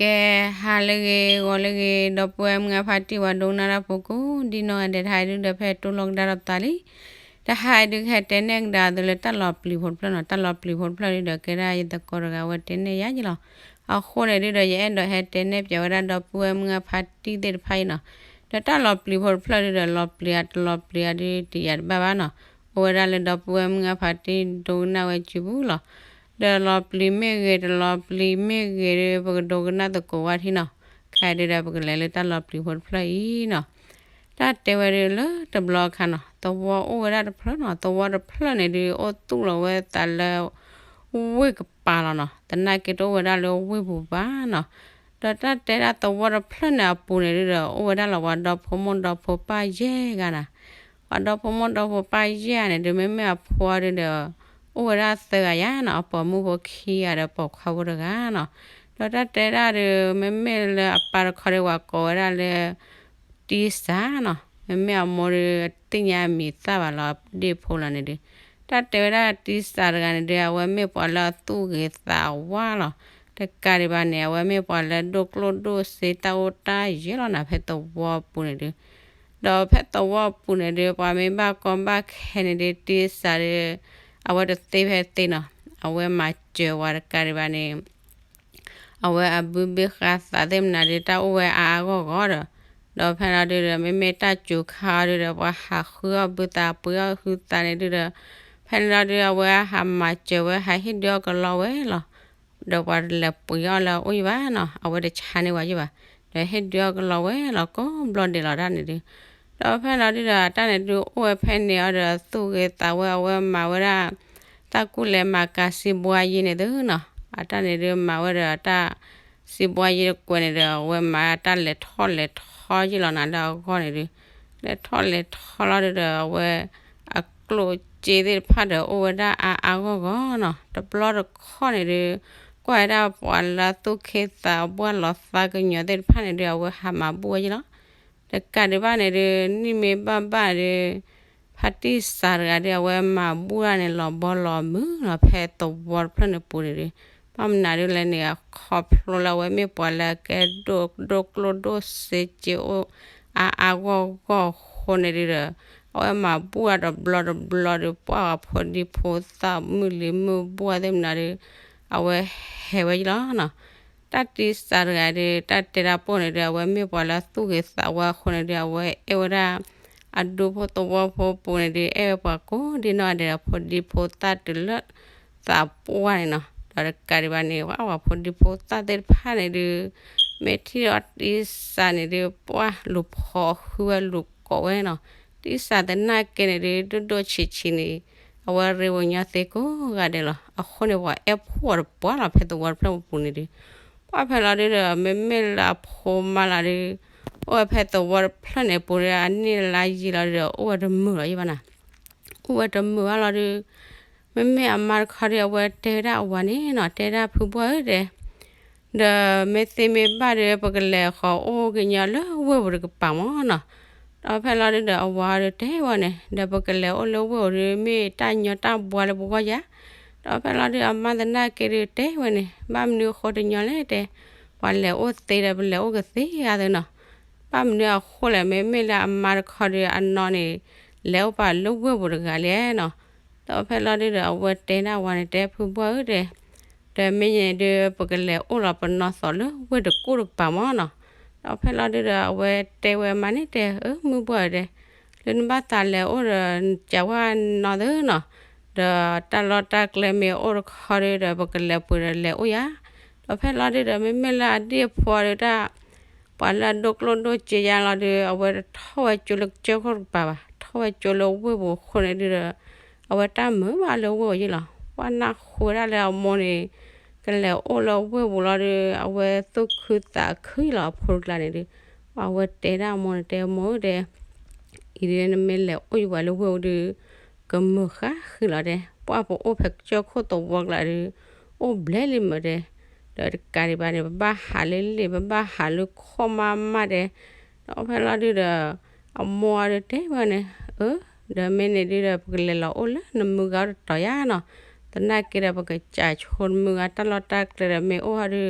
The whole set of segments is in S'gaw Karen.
ကဲ, ဟါလၢအဂ့ၤ ဂီၤလၢအဂ့ၤ ဒီပုၢ်ဝဲၢ်မုၢ်အဖါတံၢ် ပှၤဒိကနၣ်တၢ်ဖိကိးဒ်နီၢ်ဂၤဒဲး တဟါအံၤဒုဒီး ဖဲတိၢ်လီၤကဒါဒီးပသးလံ. တဟါအံၤဒု ကဟဲတဲနဲၣ်ကဒါအသိးလၢတၢ်လီၤပျံၤဖိတဖျၢၣ်နီၤ, တၢ်လီၤပျံၤဖိတဖျၢၣ်ဒုဒီး ကဲဒၣ်ယသကိးတဂၤဝဲတဲနဲၣ်ယၤယံလီၤ. အဃိန့ၣ်ဒုဒီး ယအဲၣ်ဒိးဟဲတဲနဲၣ်ပၠးဝဲဒၣ်ဒီပုၢ်ဝဲၢ်မုၢ်အဖါတံၢ်သ့ၣ်တဖၣ်အံၤနီၤ, ဒီးတၢ်လီၤပျံၤဖိတဖျၢၣ်ဒုဒီး လီၤပျံၤဧါတလီၤပျံၤဧါဒု တယာ်တဘၣ်ဘၣ်နီၤ, အိၣ်ဝဲဒၣ်လၢဒီပုၢ်ဝဲၢ်မုၢ်အဖါတံၢ်ဒိကနၣ်ဝဲစုပူၤလီၤ. ဒီးလီၤပျံၤမ့ၢ်ဂ့ၤ တလီၤပျံၤမ့ၢ်ဂ့ၤဒု ပကဒိကနၣ်သကိးဝဲထံနီၤ, ခဲအံၤဒုဒီး ပကလဲၤလၢတၢ်လီၤပျံၤဖိတဖျၢၣ်အံၤနီၤ. တၢ်တဲဝဲဒုလၢတဘျီအခါနီၤ, သဝီအိၣ်ဝဲဒၣ်တဖျၢၣ်နီၤ, သဝီတဖျၢၣ်န့ၣ်ဒု အိၣ်သူၣ်လီၤဝဲသးလၢ ဝ့ၢ်ကပၤလီၤနီၤ, သနာ်က့တအိၣ်ဝဲဒၣ်လၢဝ့ၢ်ပူၤဘၣ်နီၤ. ဒီးတၢ်တဲဒၣ်သဝီတဖျၢၣ်န့ၣ်အပူၤန့ၣ်ဒုဒီး အိၣ်ဝဲဒၣ်လီၤပှၤဒီဖိမိၢ်ဒီဖိပၢ်ယဲၢ်ဂၤနီၤ. ပှၤဒီဖိမိၢ်ဒီဖိပၢ်ယဲၢ်ဂၤန့ၣ်ဒု မ့မ့ၢ်အဖိဒုဒီး အိၣ်ဝဲဒၣ်သၢဂၤယါနီၤ, အပိာ်မုၣ်ဖိခံဂၤဒီးပိာ်ခွါဖိတဂၤနီၤ. ဒီးတၢ်တဲဒၣ်ဒု မ့မ့ၢ်လၢအပၢ်တခီဒု ပှၤကိးဝဲဒၣ်လၢ တံစးနီၤ, မ့မ့ၢ်အမိၢ်ဒု တသ့ၣ်ညါအမံၤသၣ်ဘၣ်လီၤ ဒ့ၣ်ဖိလီၤန့ၣ်ဒု. တၢ်တဲဝဲဒၣ်တံစးတဂၤန့ၣ်ဒု အဝဲမ့ၢ်ပှၤလၢအသူၣ်ဂ့ၤသးဝါလီၤ. တကးဒံးဘၣ်န့ၣ် အဝဲမ့ၢ်ပှၤလၢဒိၣ်ကျိၣ်ဒိၣ်စ့တၢ်အိၣ်တၢ်ယဲၢ်လီၤနီၤ ဖဲသဝီပူၤန့ၣ်ဒု. ဒီးဖဲသဝီပူၤန့ၣ်ဒု ပှၤမ့ၢ်ဘၣ်ကီဘၣ်ခဲန့ၣ်ဒု တံစးဒု အဝဲတသ့ဖဲသ့နီၤ, အဝဲမၤစၢၤဝဲတကးဒံးဘၣ်န့ၣ် အဝဲအဘုဘ့ၣ်ဃးသးသ့ၣ်မနုၤဒု တၢ်အိၣ်ဝဲအါအါဂီၢ်ဂီၢ်ဒီး, ဒီးဖဲလီၤဒုဒီး မ့မ့ၢ်တၢ်စူၤခါအီၤဒုဒီး ပှၤဟးဃုအီၣ်ဘုသးပှ့ၤအီၣ်ဟုသးန့ၣ်ဒုဒီး, ဖဲန့ၣ်လီၤဒု အဝဲဟးမၤစၢၤဝဲ ဟးဟ့ၣ်ဒုးအီၣ်ကလီဝဲလီၤ. ဒီးပှၤတလဲၤပှ့ၤအီၣ်လၢအအိၣ်ယံၤဘၣ်နီၤ, အဝဲတဆါန့ၢ်ဝဲယံၤဘၣ်, ဒီးဟ့ၣ်ဒုးအီၣ်ကလီဝဲလီၤ ကိးဘျီဒဲးလီၤတၢ်န့ၣ်ဒု. ဒီးဖဲလီၤဒုဒီး အတၢ်န့ၣ်ဒု အိၣ်ဝဲဖဲန့ၣ်အီၤဒီး သူၣ်ဂ့ၤသးဝါ အဝဲမၤဝဲဒၣ် တၢ်ကူၣ်လဲၤမၤကၤစံးဘှါယံၤန့ၣ်သုနီၤ, အတၢ်န့ၣ်ဒု မၤဝဲဒီးတၢ် စံးဘှါယံၤတကွဲးန့ၣ်ဒီး အဝဲမၤတၢ်လဲၤထီၣ်လဲၤထီယံၤလီၤနၤလၢအဂီၢ်န့ၣ်ဒု, လဲၤထီၣ်လဲၤထီလီၤဒုဒီး အဝဲ အကျိၣ်စ့သ့ၣ်တဖၣ်ဒီး အိၣ်ဝဲဒၣ်အါအါဂီၢ်ဂီၢ်နီၤ, တဘျီတခီၣ်န့ၣ်ဒု ကွၢ်ဝဲဒၣ်ပှၤလၢသူၣ်ခ့သးဘှၣ်လီၤသးကညီၤသ့ၣ်တဖၣ်န့ၣ်ဒု အဝဲဟးမၤဘူၣ်ဝဲယံၤလီၤ. တကးဒံးဘၣ်န့ၣ်ဒု နံၣ်မ့ၢ်ဘၣ်ဘၣ်ဒု ဖါတံၢ်စးတဂၤဒု အဝဲမၤဘူၣ်တၢ်န့ၣ် လီၤဘီလီၤမုၢ်လီၤ ဖဲသဝီတဖျၢၣ်န့ၣ်ပူၤန့ၣ်ဒု, ဘၣ်မနုၤဒုလဲၣ်န့ၣ် အခီဖျိလၢအဝဲမ့ၢ်ပှၤလၢအကဲဒိၣ်ဒိၣ်ကျိၣ်ဒိၣ်စ့စ့အိၣ် အါအါဂီၢ်ဂီၢ်အဃိန့ၣ်ဒုဒီး အဝဲမၤဘူၣ်တၢ်တဘျီတဘျီဒု ပှၤဖိဒံဖိသၣ်မုၣ်လံၤမုၣ်ဘူၣ်သ့ၣ်မနုၤဒု အဝဲဟဲဝဲယံၤလီၤနီၤ. တၢ်တံၢ်စးတဂၤဒု တၢ်တဲတၢ်ပိၢ်န့ၣ်ဒု အဝဲမ့ၢ်ပှၤလၢသူၣ်ဂ့ၤသးဝါအဃိန့ၣ်ဒု အဝဲအဲၣ်ဝဲဒၣ် အဒူဖိသဝီဖိပူၤန့ၣ်ဒု အဲၣ်ဝဲပှၤကိးဒ်နီၢ်ဂၤဒဲးဒီး ဖိဒံဖိသၣ်တုၤလၢ သးပှၢ်န့ၣ်နီၤ. ဒီးတကးဒံးဘၣ်န့ၣ် ပှၤဖိဒံဖိသၣ်သ့ၣ်တဖၣ်န့ၣ်ဒု မ့ၢ်ထံၣ်ဒီးတံၢ်စးန့ၣ်ဒု ပှၢ်လူၤဖီဃုဝဲလူၤကိးဝဲနီၤ. တံၢ်စးသနာ်က့န့ၣ်ဒု ဒိၣ်ဒိၣ်ဆံးဆံးန့ၣ် အဝဲရ့ဝဲညီသ့ကိးဂၤဒဲးလီၤ. အဃိန့ၣ် ပှၤအဲၣ်ဖှီၣ်တပှၢ်လီၤ ဖဲသဝီတဖျၢၣ်ပူၤန့ၣ်ဒု ပှၢ်ဖဲလီၤဒုဒီး မ့မ့ၢ်လၢအဖိမါလီၤဒု အိၣ်ဝဲဖဲသဝီတဖျၢၣ်န့ၣ်ပူၤဒု အနံၣ်လါယံာ်လီၤဒုဒီး အိၣ်ဝဲတမုာ်လီၤယံၤဘၣ်နၤ. အိၣ်ဝဲတမုာ်ဘၣ်လီၤဒု မ့မ့ၢ်အမါတခီဒု အဝဲတဲဝဲဒၣ်အဝၤန့ၣ်နီၤ, တဲဒၣ်ဖုဘှၢ်ဧၢတဲ, ဒီးမ့ၢ်သ့မ့ၢ်ဘၣ်ဒု ပကလဲၤဃီၤအိၣ်ကညီလၢဝ့ၢ်ပူၤတကပၤမၢ်နီၤ. ဒီးဖဲလီၤဒုဒီး အဝၤဒုတဲဝဲန့ၣ် ဒီးပကလဲၤအိၣ်လၢဝ့ၢ်ပူၤဒု မ့ၢ်တၢ်ညီတၢ်ဘှါလၢပဂီၢ်ယါ. ဒီးဖဲလီၤဒု အမါသနာ်က့ဒုတဲဝဲန့ၣ် ဘၣ်မနုၤအဃိတညီလဲၣ်တဲ, ပှၤလဲၤအိၣ်သ့ဒီး ပလဲၤအိၣ်ကသ့ဧါသ့နီၤ. ဘၣ်မနုၤအဃိလဲၣ် မ့မ့ၢ်လၢအမါတခီဒု အနီၢ်န့ၣ် လဲၤအိၣ်ပာ်လၢဝ့ၢ်ပူၤတဂၤလဲၣ်နီၤ. ဒီးဖဲလီၤဒုဒီး အဝဲတဲဒၣ်ဝၤန့ၣ် တဲဖုဘှၢ်ဧၢတဲ, ဒီးမ့ၢ်န့ၣ်ဒု ပကလဲၤအိၣ်လီၤပနီၢ်သီးလၢဝ့ၢ်တကူၣ်တကပၤမၢ်နီၤ. ဒီးဖဲလီၤဒုဒီး အဝဲတဲဝဲမါန့ၣ်တဲ အၢ မုၢ်ဘှၢ်ဧၢတဲ, လၢနဘၣ်သးလဲၤအိၣ်ဒီး ကးဝဲနီၤသ့နီၤ, ဒီးတၢ်လီၢ်တၢ်ကျဲမ့ၢ်အိၣ်တခီဒုဒီး ပကလဲၤပှ့ၤဒီးလဲၤအိၣ်ယါ. ဒီးဖဲလီၤဒုဒီး မ့မ့ၢ်လၢအဒ့ၣ်အဖိဒုတၢ် ပှၤလၢအဒိၣ်ကျိၣ်ဒိၣ်စ့ယါလီၤဒု အဝဲတထီၣ်ဝဲကၠိလၢကစၢၢ်ခိၣ်တကပၤဘၣ်, ထီၣ်ဝဲကၠိလၢဝ့ၢ်ပူၤအဃိန့ၣ်ဒုဒီး အဝဲတၢ်မုာ်ဘၣ်လၢဝ့ၢ်အံၤလီၤ. ပှၢ်နၢ်ဟူဝဲဒၣ်လၢအမိၢ်န့ၣ် ကလဲၤအိၣ်လၢဝ့ၢ်ပူၤလီၤဒု အဝဲသူၣ်ခုသးခုလီၤ အဖိတကျါန့ၣ်ဒု အဝဲတဲဒၣ်အမိၢ်န့ၣ် တဲမိၢ်ဧၢတဲ အံၤဒု နမ့ၢ်လဲၤအိၣ်ယဝဲလၢဝ့ၢ်ပူၤဒု ကမုာ်ဃၣ်ဃံးလီၤတဲ, ပှၢ်ပအိၣ်ဖဲကစၢၢ်ခိၣ်သဝီကျါဒု အိၣ်ဘျဲလံမ့ၢ်တဲ, ဒီးတကးဒံးဘၣ်န့ၣ် ပဘၣ်ဟးလၢလ့ၣ် ပဘၣ်ဟးလၢခီၣ်မးမးတဲ, ဒီးဖဲလီၤဒုဒီး အမိၢ်အီၤဒုတဲဝဲန့ၣ် အၢ ဒီးမ့ၢ်န့ၣ်ဒုဒီး ပကလဲၤလီၤအိၣ်လၢနမုၢ်ဂၤအိၣ်တတီၤယါနီၤ, သနာ်က့ဒီး ပကစးဆိနမုၢ်ဂၤတၢ်လီၢ်တၢ်ကျဲဒီး မ့ၢ်အိၣ်ဟီ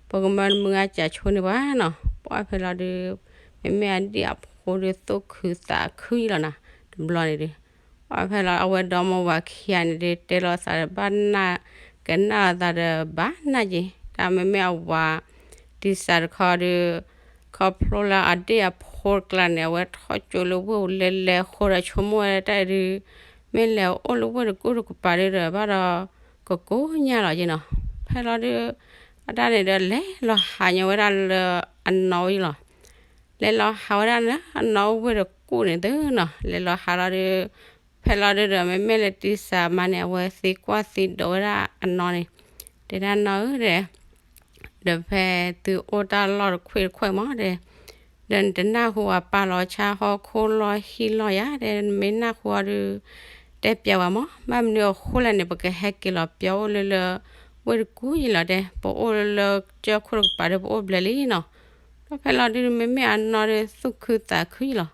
ဒု ပကမၢနမုၢ်ဂၤစးဆိန့ၢ်ပှၤနီၤ. ပှၢ်ဖဲလီၤဒုး မ့မ့ၢ်အဒံၣ်အဖိဒုးသူၣ်ခုသးခုယံလီၤနၤ, တဘျီန့ၣ်ဒုး ပှၢ်ဖဲလီၤအဝဲဒီမါဝၤခံဂၤန့ၣ်ဒုး တဲလိာ်သးဒီးဘၣ်နၢ် ကနၣ်လိာ်သးဒီးဘၣ်နၢ်က့ၤ တၢ်မ့မ့ၢ်အဝၤ တံၢ်စၢ်တခီဒုး ခီဖျိလၢအဒံၣ်အဖိတကျါန့ၣ် အဝဲထီၣ်ကၠိလၢဝ့ၢ်ပူၤလဲၤလဲၤအဃိဒီး ဆိကမိၣ်ဝဲတၢ်အံၤဒုး မ့ၢ်လဲၤအိၣ်လၢဝ့ၢ်တကူၣ်တကပၤဒုးဒီး ဘၣ်ဒီး ကကိးညါလီၤက့ၤနီၤ. ဖဲလီၤဒုး အတၢ်န့ၣ်ဒီးလဲၤလီၤဟးညီဝဲဒၣ်လၢအနီၢ်အံၤလီၤ. လဲၤလီၤဟးဝဲဒၣ်လၢအနီၢ်ဝ့ၢ်တကူၣ်န့ၣ်သုနီၤ, လဲၤလီၤဟးလီၤဒုး ဖဲလီၤဒုးဒီး မ့မ့ၢ်လၢတံၢ်စၢ်မါန့ၣ် အဝဲသံကွၢ်သံဒိးဝဲဒၣ်အနီၢ်န့ၣ်, တဲဒၣ်နီၢ်ဧၢဒီး ဒီးဖဲသုအိၣ်တၢ်လီၢ်တခွ့ၣ်တခွဲၣ်မးဒီး ဒီးနတနၢ်ဟူအပၢ်လီၤဆါဟီၣ်ခိၣ်လီၢ်ဟံၣ်လီၢ်ယၤဒီး နမ့ၢ်နၢ်ဟူအီၤဒုး တဲပျးဝဲမး, ဘၣ်မနုၤအဃိလဲၣ်န့ၣ် ပကဟဲက့ၤလီၤပျီအိၣ်လၢလၢ ဝ့ၢ်တကူၣ်ယံလီၤတဲ, ပအိၣ်လၢလၢကၠၢၢ်ခိၣ်တကပၤဒီး ပအိၣ်ဘျဲၣ်လံနီၤ. ဒီးဖဲလီၤဒုး မ့မ့ၢ်အနီၢ်ဒုးသူၣ်ခုသးခုယံလီၤ.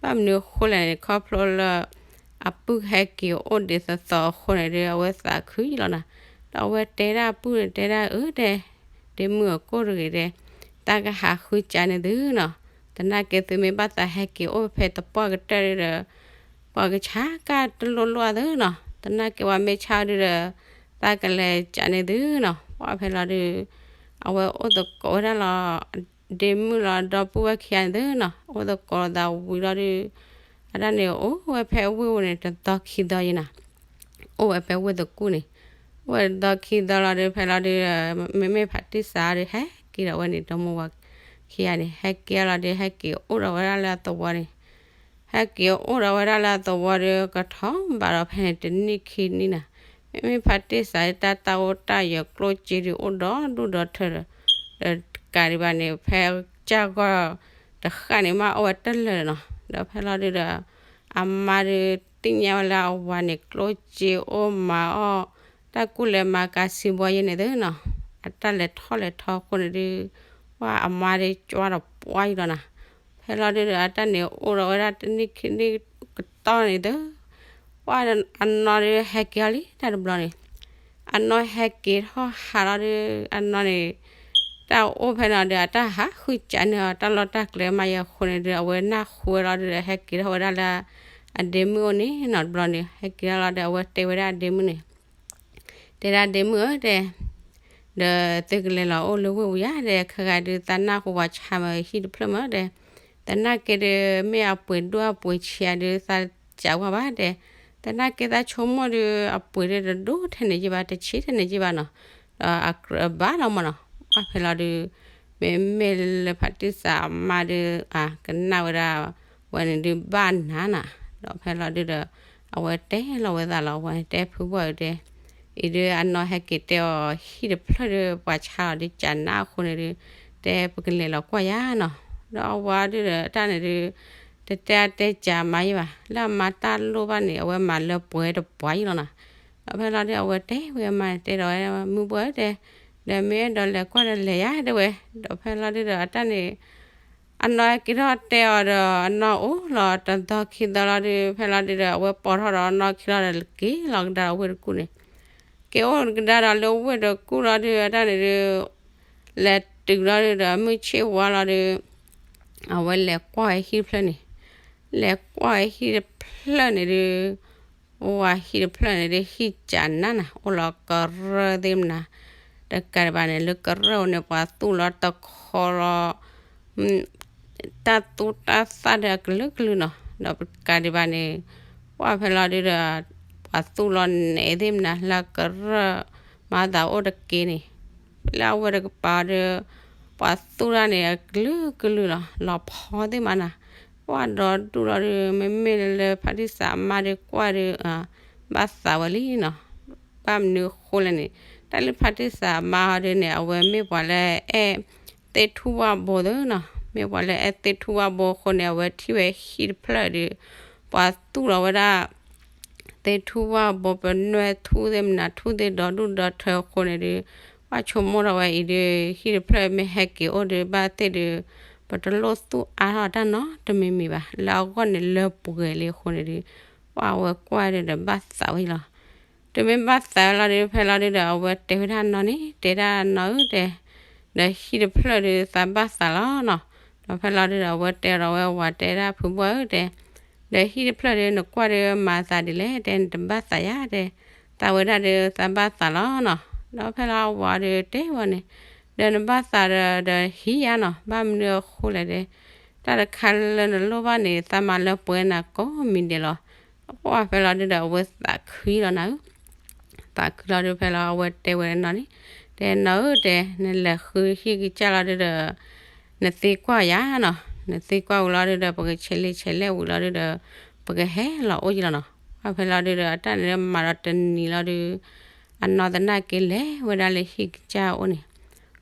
ဘၣ်မနုၤအဃိလဲၣ်န့ၣ် ခီဖျိလၢ အပုၢ်ဟဲက့ၤအိၣ်ဒံးသီသီအဃိန့ၣ်ဒီး အဝဲသးခုယံလီၤနၤ. ဒီးအဝဲတဲဒၣ်အပုၢ်န့ၣ် တဲဒၣ်အၢတဲ ဒ့မုၣ်အကိၢ်တဂ့ၤတဲ, တၢ်ကဟးဃုစးန့ၣ်သုနီၤ, သနာ်က့သုမ့ၢ်ဘၣ်သးဟဲက့ၤအိၣ်ဖဲတပှၢ်ကတၢၢ်ဒုးဒီး ပှၤကဆါကၢ်တလိၣ်လိၣ်အသုနီၤ, သနာ်က့ဝဲမ့ၢ်ဆါဒုးဒီး တၢ်ကလဲၤစးန့ၣ်သုနီၤ. ပှၢ်ဖဲလီၤဒုး အဝဲအိၣ်သကိးဝဲဒၣ်လီၤ ဒ့မုၣ်လီၤဒီပုၢ်ဝဲၢ်ခံဂၤန့ၣ်သုနီၤ, အိၣ်သကိးသးဝံၤလီၤဒုး အတၢ်န့ၣ်အိၣ်ဝဲဖဲဝ့ၢ်ပူၤန့ၣ် တသီခံသီယံနၤ, အိၣ်ဝဲဖဲဝ့ၢ်သကူၣ်န့ၣ်, အိၣ်ဝဲတသီခံသီလီၤဒုး ဖဲလီၤဒုး မ့မ့ၢ်ဖါတံၢ်စၢ်ဒုး ဟဲက့ၤဒီးဝဲန့ၣ် ဒီမိၢ်ဝၤခံဂၤန့ၣ် ဟဲက့ၤလီၤဒုး ဟဲက့ၤအိၣ်ဒီးဝဲဒၣ်လၢအသဝီန့ၣ် ဟဲက့ၤအိၣ်ဒီးဝဲဒၣ်လၢအသဝီဒီး ကထီၣ်ဘးဒီးဖဲန့ၣ်တနံၣ်ခံနံၣ်နၤ, မ့မ့ၢ်ဖါတံၢ်စၢ်ဒုး တၢ်တၢ်အိၣ်တၢ်ယၢၤကျိၣ်စ့ဒုး အိၣ်ဒီဒူၣ်ဒီထၢဒီး ဒီးတကးဒံးဘၣ်န့ၣ် ဖဲကၢ်ဂီၢ်တဃၣ်န့ၣ် မ့ၢ်အိၣ်ဝဲတလၢာ်နီၤ, ဒီးဖဲလီၤဒုးဒီး အမါဒုး သ့ၣ်ညါဝဲလၢအဝၤန့ၣ် ကျိၣ်စ့အိၣ်မၤအီၣ် တၢ်ကူၣ်လဲၤမၤကၤဆံးဘီယဲန့ၣ်သုနီၤ, အတၢ်လဲၤထီၣ်လဲၤထီအဃိန့ၣ်ဒုး ပှၢ်အမါဒုး ကၠွါဒီးပှၢ်ယံလီၤနၤ. ဖဲလီၤဒုးဒီး အတၢ်န့ၣ်အိၣ်ဒီးဝဲဒၣ်တနံၣ်ခံနံၣ်ကတီၢ်န့ၣ်သု ပှၢ်အနီၢ်ဒုးဟဲက့ၤအီၤလံ တၢ်တဘျီန့ၣ်, အနီၢ်ဟဲက့ၤထီၣ်ဟးလီၤဒုး အနီၢ်န့ၣ် တၢ်အိၣ်ဖဲန့ၣ်ဒီး အတၢ်ဟးဃုစးန့ၢ်အီၤ တၢ်လီၢ်တၢ်ကျဲမးယဲအဃိန့ၣ်ဒီး အဝဲနၢ်ဟူဝဲလီၤဒုးဒီး ဟဲက့ၤထီၣ်ဝဲဒၣ်လၢ အဒ့မုၣ်အိၣ်န့ၣ်နီၤ တဘျီန့ၣ် ဟဲက့ၤထီၣ်လီၤဒီး အဝဲတဲဝဲဒၣ်အဒ့မုၣ်န့ၣ် တဲဒၣ်ဒ့မုၣ်ဧၢတဲ, ဒီးသုကလဲၤလီၤအိၣ်လၢဝ့ၢ်ပူၤယၤဒီး ခဲဂၤဒုးသးနၢ်ဟူပှၤဆါမ့ၢ်ဟံၣ်တဖျၢၣ်မ့ၢ်ဒီး, သနာ်က့ဒုး မ့ၢ်အပှ့ၤဒိၣ်အပှ့ၤဆံးအဒုးသးစးဝါဘၣ်ဒီး, သနာ်က့သးဆိကမိၣ်ဒုး အပှ့ၤဒုးတဒိၣ်ထဲန့ၣ်ယံဘၣ် တဆံးထဲန့ၣ်ယံဘၣ်နီၤ, ဒီးအကြၢးဘၣ်လီၤမးနီၤ, ပှၢ်ဖဲလီၤဒုး မ့မ့ၢ်လၢဖါတံၢ်စၢ်အမါဒုး အကနၣ်ဝဲဒၣ် ဝဲန့ၣ်ဒုးဘၣ်နၤနၤ, ဒီးဖဲလီၤဒုးဒီး အဝဲတဲလီၤဝဲသးလီၤ ဝဲန့ၣ်တဲဖုဘီၣ်တဲ, အံၤဒုးအနီၢ်ဟဲက့ၤတဲအီၤဟံၣ်တဖျၢၣ်ဒုး ပှၤဆါလီၤဒုးကနၣ်အဃိန့ၣ်ဒုး တဲပကလဲၤလီၤကွၢ်ယၤနီၤ, ဒီးအဝၤဒုးဒီးတၢ်န့ၣ်ဒုး တတဲအတဲကးမၤယံဘၣ် လၢအမါတၢ်လိၣ်ဘၣ်န့ၣ် အဝဲမၤလၢပှဲၤတပှၤယံလီၤနၤ, ဒီးဖဲလီၤဒုးအဝဲတဲဝဲအမါန့ၣ် တဲဒီးဝဲမုၢ်ဘီၣ်တဲ, ဒီးမ့ၢ်အဲၣ်ဒိးလဲၤကွၢ်ဒီးလဲၤယၤတဲဝဲ, ဒီးဖဲလီၤဒုးဒီးအတၢ်န့ၣ် အနီၢ်က့ၤထီၣ်တဲအီၤဒီး အနီၢ်အိၣ်လီၤတသီခံသီလီၤဒုး ဖဲလီၤဒုးဒီး အဝဲပိာ်ထီၣ်ဒီးအနီၢ်ခံလီၤဒီး က့ၤလီၤကဒါဒီးဝ့ၢ်တကူၣ်န့ၣ်, က့ၤအိၣ်ကဒါဒီးလၢဝ့ၢ်တကူၣ်လီၤဒုး အတၢ်န့ၣ်ဒုး လဲၤတုၤလီၤဒုးဒီး မုၢ်ဆ့ၣ်ဝါလီၤဒုး အဝဲလဲၤကွၢ်ဝဲဟံၣ်တဖျၢၣ်န့ၣ်, လဲၤကွၢ်ဝဲဟံၣ်တဖျၢၣ်န့ၣ်ဒုး ဝဲဟံၣ်တဖျၢၣ်န့ၣ်ဒုး ဟံၣ်ကနၣ်နၤ အိၣ်လီၤကရၢၢ်သ့ၣ်မနၤ, တကးဒံးဘၣ်န့ၣ် လၢကရၢၢ်န့ၣ် ပှၤသူၣ်လီၤတခီလီၤ တၢ်သူၣ်တၢ်သၣ်ဒီးအကလုာ်ကလုာ်နီၤ, ဒီးတကးဒံးဘၣ်န့ၣ် ပှၢ်ဖဲလီၤဒုးဒီး ပှၤသူၣ်လီၤနဲသ့ၣ်မနၤ လၢကရၢၢ်မၤသးအိၣ်တက့ၢ်န့ၣ်, လၢအဝဲတကပၤဒီး ပှၤသူၣ်တၢ်န့ၣ် အကလုာ်ကလုာ်လီၤ လီၤဖီသ့ၣ်မနၤ, ပှၢ်ဒီဒူၣ်လီၤဒုး မ့မ့ၢ်လၢဖါတံၢ်စၢ်အမါဒုးကွၢ်ဒုး ဘၣ်သးဝဲလံနီၤ, ဘၣ်မနုၤအဃိလဲၣ်န့ၣ် တၢ်လၢဖါတံၢ်စၢ်အမါဟီဒုးန့ၣ် အဝဲမ့ၢ်ပှၤလၢအဲၣ်သ့ၣ်ထူၣ်ဝၣ်ဘိသ့ၣ်နီၤ, မ့ၢ်ပှၤလၢအဲၣ်သ့ၣ်ထူၣ်ဝၣ်ဘိအဃိန့ၣ် အဝဲထံၣ်ဝဲဟံၣ်တဖျၢၣ်ဒုး ပှၤသူၣ်လီၤဝဲဒၣ် သ့ၣ်ထူၣ်ဝၣ်ဘိ ပနွဲၣ်ထူၣ်သ့ၣ်မနၤထူၣ်သ့ၣ်ဒီဒူၣ်ဒီထၢအဃိန့ၣ်ဒုး ပှၢ်ဆိကမိၣ်ထီၣ်ဝဲအံၤဒုး ဟံၣ်တဖျၢၣ်မ့ၢ်ဟဲက့ၤအိၣ်ဒုးဘၣ်သ့ၣ်ဒုး ပတလိၣ်သူၣ်အါထီၣ်တၢ်နီတမံၤမံၤဘၣ် လၢအဂီၢ်န့ၣ်လၢပှဲၤလံအဃိန့ၣ်ဒုး ပှၢ်ဝဲကွၢ်ဒုးဒီးဘၣ်သးဝဲလီၤ. တုၤမ့ၢ်ဘၣ်သးဝဲလီၤဒုး ဖဲလီၤဒုးဒီး အဝဲတဲဝဲဒၣ်နီၢ်န့ၣ် တဲဒၣ်နီၢ်ဧၢတဲ, ဒီးဟံၣ်တဖျၢၣ်ဒုးသးဘၣ်သးလီၤနီၤ. ဒီးဖဲလီၤဒုးဒီးအဝဲတဲဒီးဝဲဝၤတဲဒၣ်ဖုဘီၣ်ဧၢတဲ, ဒီးဟံၣ်တဖျၢၣ်ဒုးနကွၢ်ဒုးမၤသးဒ်လဲၣ်တဲ နတဘၣ်သးယၤတဲ, သးဝဲဒၣ်ဒုးသးဘၣ်သးလီၤနီၤ. ဒီးဖဲလီၤအဝၤဒုးတဲဝဲန့ၣ်, ဒီးနဘၣ်သးဒီး ဒီးဟံးယၤနီၤ, ဘၣ်မနုၤအဃိလဲၣ်တဲ, တၢ်တခါလၢနလိၣ်ဘၣ်န့ၣ် သးမၤလၢပှဲၤနၤကိးမံၤဒဲးလီၤ. ပှၢ်ဖဲလီၤဒုးဒီးအဝဲသးခုလီၤနၤဧၢ သးခုလီၤဒုးဖဲလီၤအဝဲတဲဝဲနီၤန့ၣ်, တဲနီၤဧၢတဲ, နလဲၤဃုဟံၣ်ကစၢ်လီၤဒုးဒီး နသံကွၢ်ယၤနီၤ, နသံကွၢ်ဝံၤလီၤဒုးဒီး ပကဆဲးလံဆဲးလဲၣ်ဝံၤလီၤဒုးဒီး ပကဟဲလီၤအိၣ်ယံလီၤနီၤ. ပှၢ်ဖဲလီၤဒုးဒီးအတၢ်န့ၣ်မၤဒီးတနံၤလီၤဒုး အနီၢ်သနၢ်က့လဲၤဝဲဒၣ်လၢဟံၣ်ကစၢ်အအိၣ်န့ၣ်,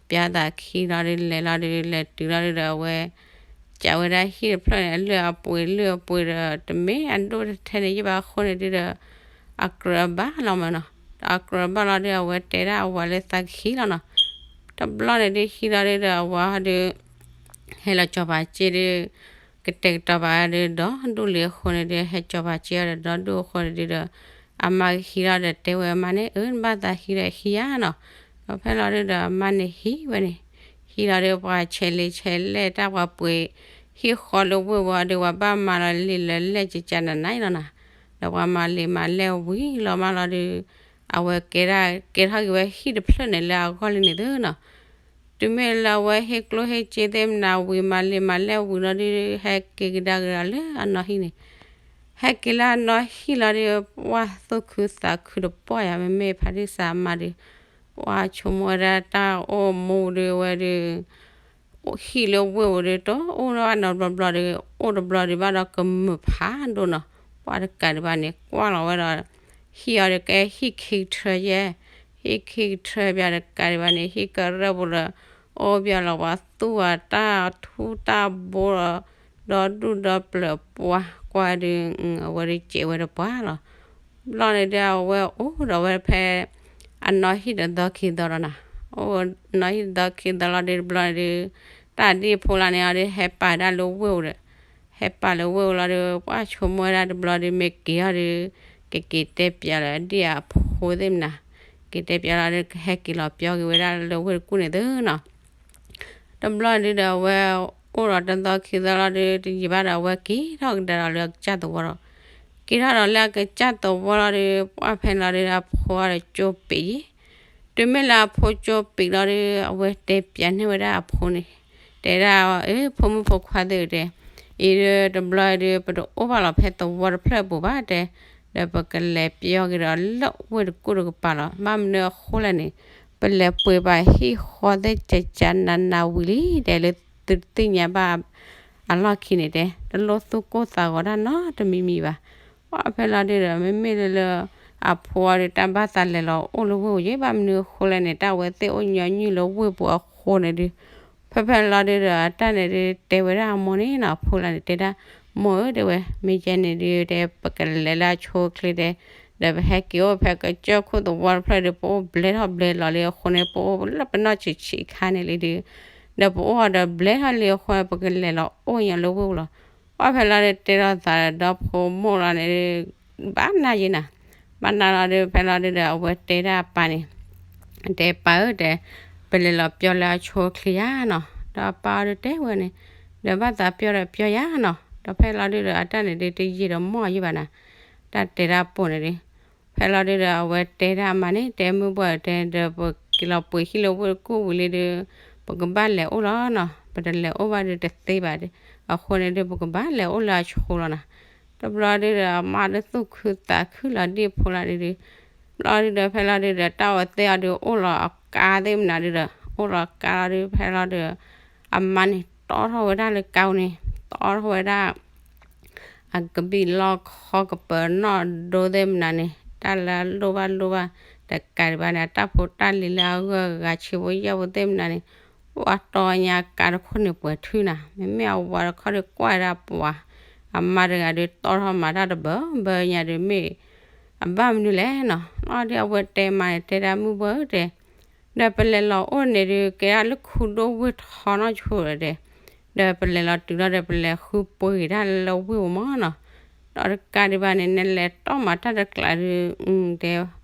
ပၠါသးခံလီၤဒုး လဲၤလီၤဒုး လဲၤတုၤလီၤဒုးဒီးအဝဲ ကးဝဲဒၣ်ဟံၣ်တဖျၢၣ်န့ၣ် အလုၢ်အပှ့ၤလုၢ်အပှ့ၤဒီး တမ့ၢ်အဒိၣ်ထဲန့ၣ်ယဘၣ်အဃိန့ၣ်ဒုးဒီး အကြၢးဘၣ်လီၤမးနီၤ. ဒီးအကြၢးဘၣ်လီၤဒုး အဝဲတဲဒၣ်အဝၤလၢသးကဟံးလီၤနီၤ. တဘျီန့ၣ်ဒုးဟံးလီၤဒုးဒီးအဝၤဒုး ဟဲလီၤကၠီၤပၤစ့ဒုး ကတဲာ်ကတီၤပာ်ဒုးဒီဒူၣ်လံအဃိန့ၣ်ဒုး ဟဲကၠီၤပၤစ့အီၤဒီးဒီဒူၣ်အဃိန့ၣ်ဒုးဒီး အမါကဟံးလီၤဒီးတဲဝဲအမါန့ၣ် အၢ နဘၣ်သးဟံးဒီးဟံးယၤနီၤ. ဒီးဖဲလီၤဒုးဒီးအမါန့ၣ်ဟံးဝဲန့ၣ်, ဟံးလီၤဒုးပှၤဆဲးလံဆဲးလဲၣ်တၢ်ပှၤပှ့ၤ ဟံၣ်ဃီလၢဝ့ၢ်ဝီဒုး ပှၤဘၣ်မၤလီၤလံာ်လၢလဲၣ်ကကနၤနၤအံၤလီၤနီၤ. ဒီးပှၤမၤလံာ်မၤလဲၣ်ဝံၤလီၤမးလီၤဒုး အဝဲကဲဒၣ်ကဲထီၣ်က့ၤဝဲဟံၣ်တဖျၢၣ်န့ၣ်လၢအဂီၢ်လံန့ၣ်သုနီၤ. တုၤမ့ၢ်လၢအဝဲဟ့ၣ်ကျိၣ်ဟ့ၣ်စ့သ့ၣ်မနၤဝံၤ မၤလံာ်မၤလဲၣ်ဝံၤလီၤဒုး ဟဲက့ၤကဒါက့ၤဒီးလၢအနီၢ်ဟံၣ်န့ၣ်, ဟဲက့ၤလၢအနီၢ်ဟံၣ်လီၤဒုး ပှၢ်သူၣ်ခုသးခုတပှၢ်ယၤ မ့မ့ၢ်ဖါတံၢ်စးမါဒုး ပှၢ်ဆိကမိၣ်ဝဲဒၣ်တၢ်အိၣ်မူဒုးဝဲဒုး ဟံၣ်လၢဝ့ၢ်ဝဲဒုး တအိၣ်နီတဘျီဘျီဒီး အိၣ်တဘျီဒုးဘၣ်ဒီးကမုာ်ဖးဒိၣ်နီၤ. ပှၢ်တကးဒံးဘၣ်န့ၣ် ကွၢ်လီၤဝဲဒီး ဟံၣ်အီၤဒုးကဲဟံၣ်ခံကထၢယဲၢ်, ဟံၣ်ခံကထၢဘၣ်တကးဒံးဘၣ်န့ၣ် ဟံၣ်ကရၢၢ်ပူၤဒီး အိၣ်ဘၣ်လီၤပှၤသူၣ်အတၢ်ထူတၢ်ဘိဒီး ဒီဒူၣ်ဒီပျၢၤပှၢ်ကွၢ်ဒုး အဝဲဒုးစဲးဝဲတပှၢ်လီၤ. ဘျီန့ၣ်ဒုး အဝဲအိၣ်ဒီးဝဲဖဲ အနီၢ်ဟံၣ်တသီခံသီဒီးနၤ, အိၣ်နီၢ်ဟံၣ်တသီခံသီလီၤဒုး တဘျီန့ၣ်ဒုး တၢ်ဒံၣ်ဖိလၢန့ၣ်အီၤဒုး ဟဲပာ်ဒၣ်လၢဝ့ၢ်အိၣ်ဒီး ဟဲပာ်လၢဝ့ၢ်အိၣ်လီၤဒုး ပှၢ်ဆိကမိၣ်ဝဲဒၣ်တဘျီဒုး မ့ၢ်က့ၤအီၤဒုး ကက့ၤတဲပၠးလၢအဒံၣ်အဖိသ့ၣ်မနၤ, က့ၤတဲပၠးလီၤဒုး ကဟဲက့ၤလီၤပျီက့ၤဝဲဒၣ်လၢဝ့ၢ်တကူၣ်န့ၣ်သုနီၤ. တဘျီဒုးဒီးအဝဲအိၣ်ဒီးတသီခံသီလီၤဒုး တယံာ်ဘၣ်ဒီးအဝဲက့ၤထီၣ်ကဒါဒီးလၢအကစၢ်သဝီဒီး က့ၤထီၣ်ဒီးလၢအကစၢ်သဝီလီၤဒုး ပှၢ်ဖဲန့ၣ်လီၤဒုး အဖိအီၤဒီးကၠိပံးယံၤ, တုၤမ့ၢ်လၢအဖိကၠိပံးလီၤဒုး အဝဲတဲပၠးန့ၢ်ဝဲဒၣ်အဖိန့ၣ်, တဲဒၣ် အၢ ဖိမုၣ်ဖိခွါသ့ၣ်ဧၢတဲ, အံၤဒုးတဘျီဒုး ပတအိၣ်ဘၣ်လီၤဖဲသဝီတဖျၢၣ်အပူၤဘၣ်တဲ, ဒီးပကလဲၤပျီက့ၤဒီးလၢဝ့ၢ်တကူၣ်တကပၤလီၤ. ဘၣ်မနုၤအဃိလဲၣ်န့ၣ် ပလဲၤပှ့ၤဘၣ်ဟံၣ်ဃီသ့ၣ်ကကနးနးဝံၤလံတဲ လၢသုတသ့ၣ်ညါဘၣ်အလီၢ်ခံန့ၣ်တဲ, တလိၣ်သူၣ်ကိၢ်သးဂီၤတၢ်နီတမံၤမံၤဘၣ်. ပှၢ်ဖဲလီၤဒုးဒီး မ့မ့ၢ်လၢလၢ အဖိအီၤဒုးတၢ်ဘၣ်သးလဲၤလီၤအိၣ်လၢဝ့ၢ်ပူၤယဲ ဘၣ်မနုၤအဃိလဲၣ်န့ၣ် တၢ်ဝဲသ့ၣ်အိၣ်ညီနုၢ်လၢဝ့ၢ်ပူၤအဃိန့ၣ်ဒုး ဖဲဖဲလီၤဒုးဒီး အတၢ်န့ၣ်ဒုးတဲဝဲဒၣ်အမိၢ်န့ၣ်နီၤ, အဖိလၢန့ၣ်တဲဒၣ် မိၢ်ဧၢတဲဝဲ မ့ၢ်ယဲန့ၣ်ဒုးတဲ ပကလဲၤလၢအဆိအချ့တဲ, ဒီးပဟဲက့ၤအိၣ်ဖဲကစၢၢ်ခိၣ်သဝီတဖျၢၣ်ဒုး ပအိၣ်ဘျဲထီၣ်ဘျဲလီၤလံအဃိန့ၣ် ပအိၣ်လၢပနီၢ်ဆံးဆံးအခါန့ၣ်လံဒုး, ဒီးပအိၣ်အီၤဒီးဘျဲထီၣ်လံအဃိန့ၣ် ပကလဲၤလီၤအိၣ်ညီလၢဝ့ၢ်ပူၤလီၤ. ပှၢ်ဖဲလီၤဒုးတဲထီၣ်သးဒီးဖိမိၢ်လီၤန့ၣ်ဒုး ဘၣ်နၢ်ယဲနၤ, ဘၣ်နၢ်လီၤဒုး ဖဲလီၤဒုးဒီး အဝဲတဲဒၣ်အပၢ်န့ၣ်, တဲပၢ်ဧၢတဲ, ပလဲၤလီၤပျီလၢအဆိအချ့ယါနီၤ. ဒီးအပၢ်အီၤဒုးတဲဝဲန့ၣ်, ဒီးဘၣ်သးပျီဒီးပျီယါနီၤ. ဒီးဖဲလီၤဒုးဒီး အတၢ်န့ၣ်ဒုးတယံာ်ဒီးမိၢ်ယဲဘၣ်နၤ, တၢ်တဲဒၣ်ပိာ်န့ၣ်ဒုး ဖဲလီၤဒုးဒီး အဝဲတဲဒၣ်အမါန့ၣ် တဲမုၢ်ဘှီၣ်တဲ ဒီးပက့ၤလီၤပှ့ၤဟံၣ်လၢဝ့ၢ်တကူၣ်ဝံၤလံဒုး ပကဘၣ်လဲၤအိၣ်လီၤနီၤ, ပတလဲၤအိၣ်ဘၣ်ဒုးတသ့ဘၣ်ဒုး, အဃိန့ၣ်ဒုး ပကဘၣ်လဲၤအိၣ်လၢအဆိလီၤနၤ. တဘျီဒုးဒီး အမါဒုးသူၣ်ခုသးခုလီၤ ဒ်ဖိလၢဒုးဒုး, ဘျီဒုးဒီး ဖဲလီၤဒုးဒီး တၢ်ဝဲသ့ၣ်အီၤဒုး အိၣ်လီၤအကါသ့ၣ်မနုၤဒုးဒီး အိၣ်လီၤအကါလီၤဒုး ဖဲလီၤဒုး အမါန့ၣ်တီထီၣ်ဝဲဒၣ်လၢကါန့ၣ်, တီထီၣ်ဝဲဒၣ် အကဘံၣ်လီၢ်ခီကပၢၤနီၣ်ဒိသ့ၣ်မနုၤန့ၣ် တၢ်လၢအလိၣ်ဘၣ်လိၣ်ဘၣ် တကးဒံးဘၣ်န့ၣ် အတၢ်ဖိတၢ်လံၤလၢအဂၢၢ်အဂၤဆံးဖိယၢ်ဖိသ့ၣ်မနုၤန့ၣ် ပှၤတီညါကါတခိၣ်န့ၣ်ပှဲၤထုနၤ, မ့မ့ၢ်အဝၤတခီဒုးကွၢ်ဒၣ်ပှၤ အမါတဂၤဒုးတီထီၣ်မၤတၢ်တဘၢဘၢညါဒုး မ့ၢ် အဘၣ်မနုၤလဲၣ်နီၤ, လီၤဒုးအဝဲတဲမါန့ၣ် တဲဒၣ်မုၢ်ဘှီၣ်ဧၢတဲ ဒီးပလဲၤလီၤအိၣ်န့ၣ်ဒုး ကဲဒၣ်လၢခူဒိၣ်ဝ့ၢ်ထီနီၢ်ဆိဒီး ဒီးပလဲၤလီၤတုၤလီၤဒီး ပလဲၤဃုပှ့ၤက့ၤတၢ်လၢဝ့ၢ်ပူၤမးနီၤ, ဒီးတကးဒံးဘၣ်န့ၣ် နလဲၤတီၢ်မၤတၢ်တကျးဒုး တဲ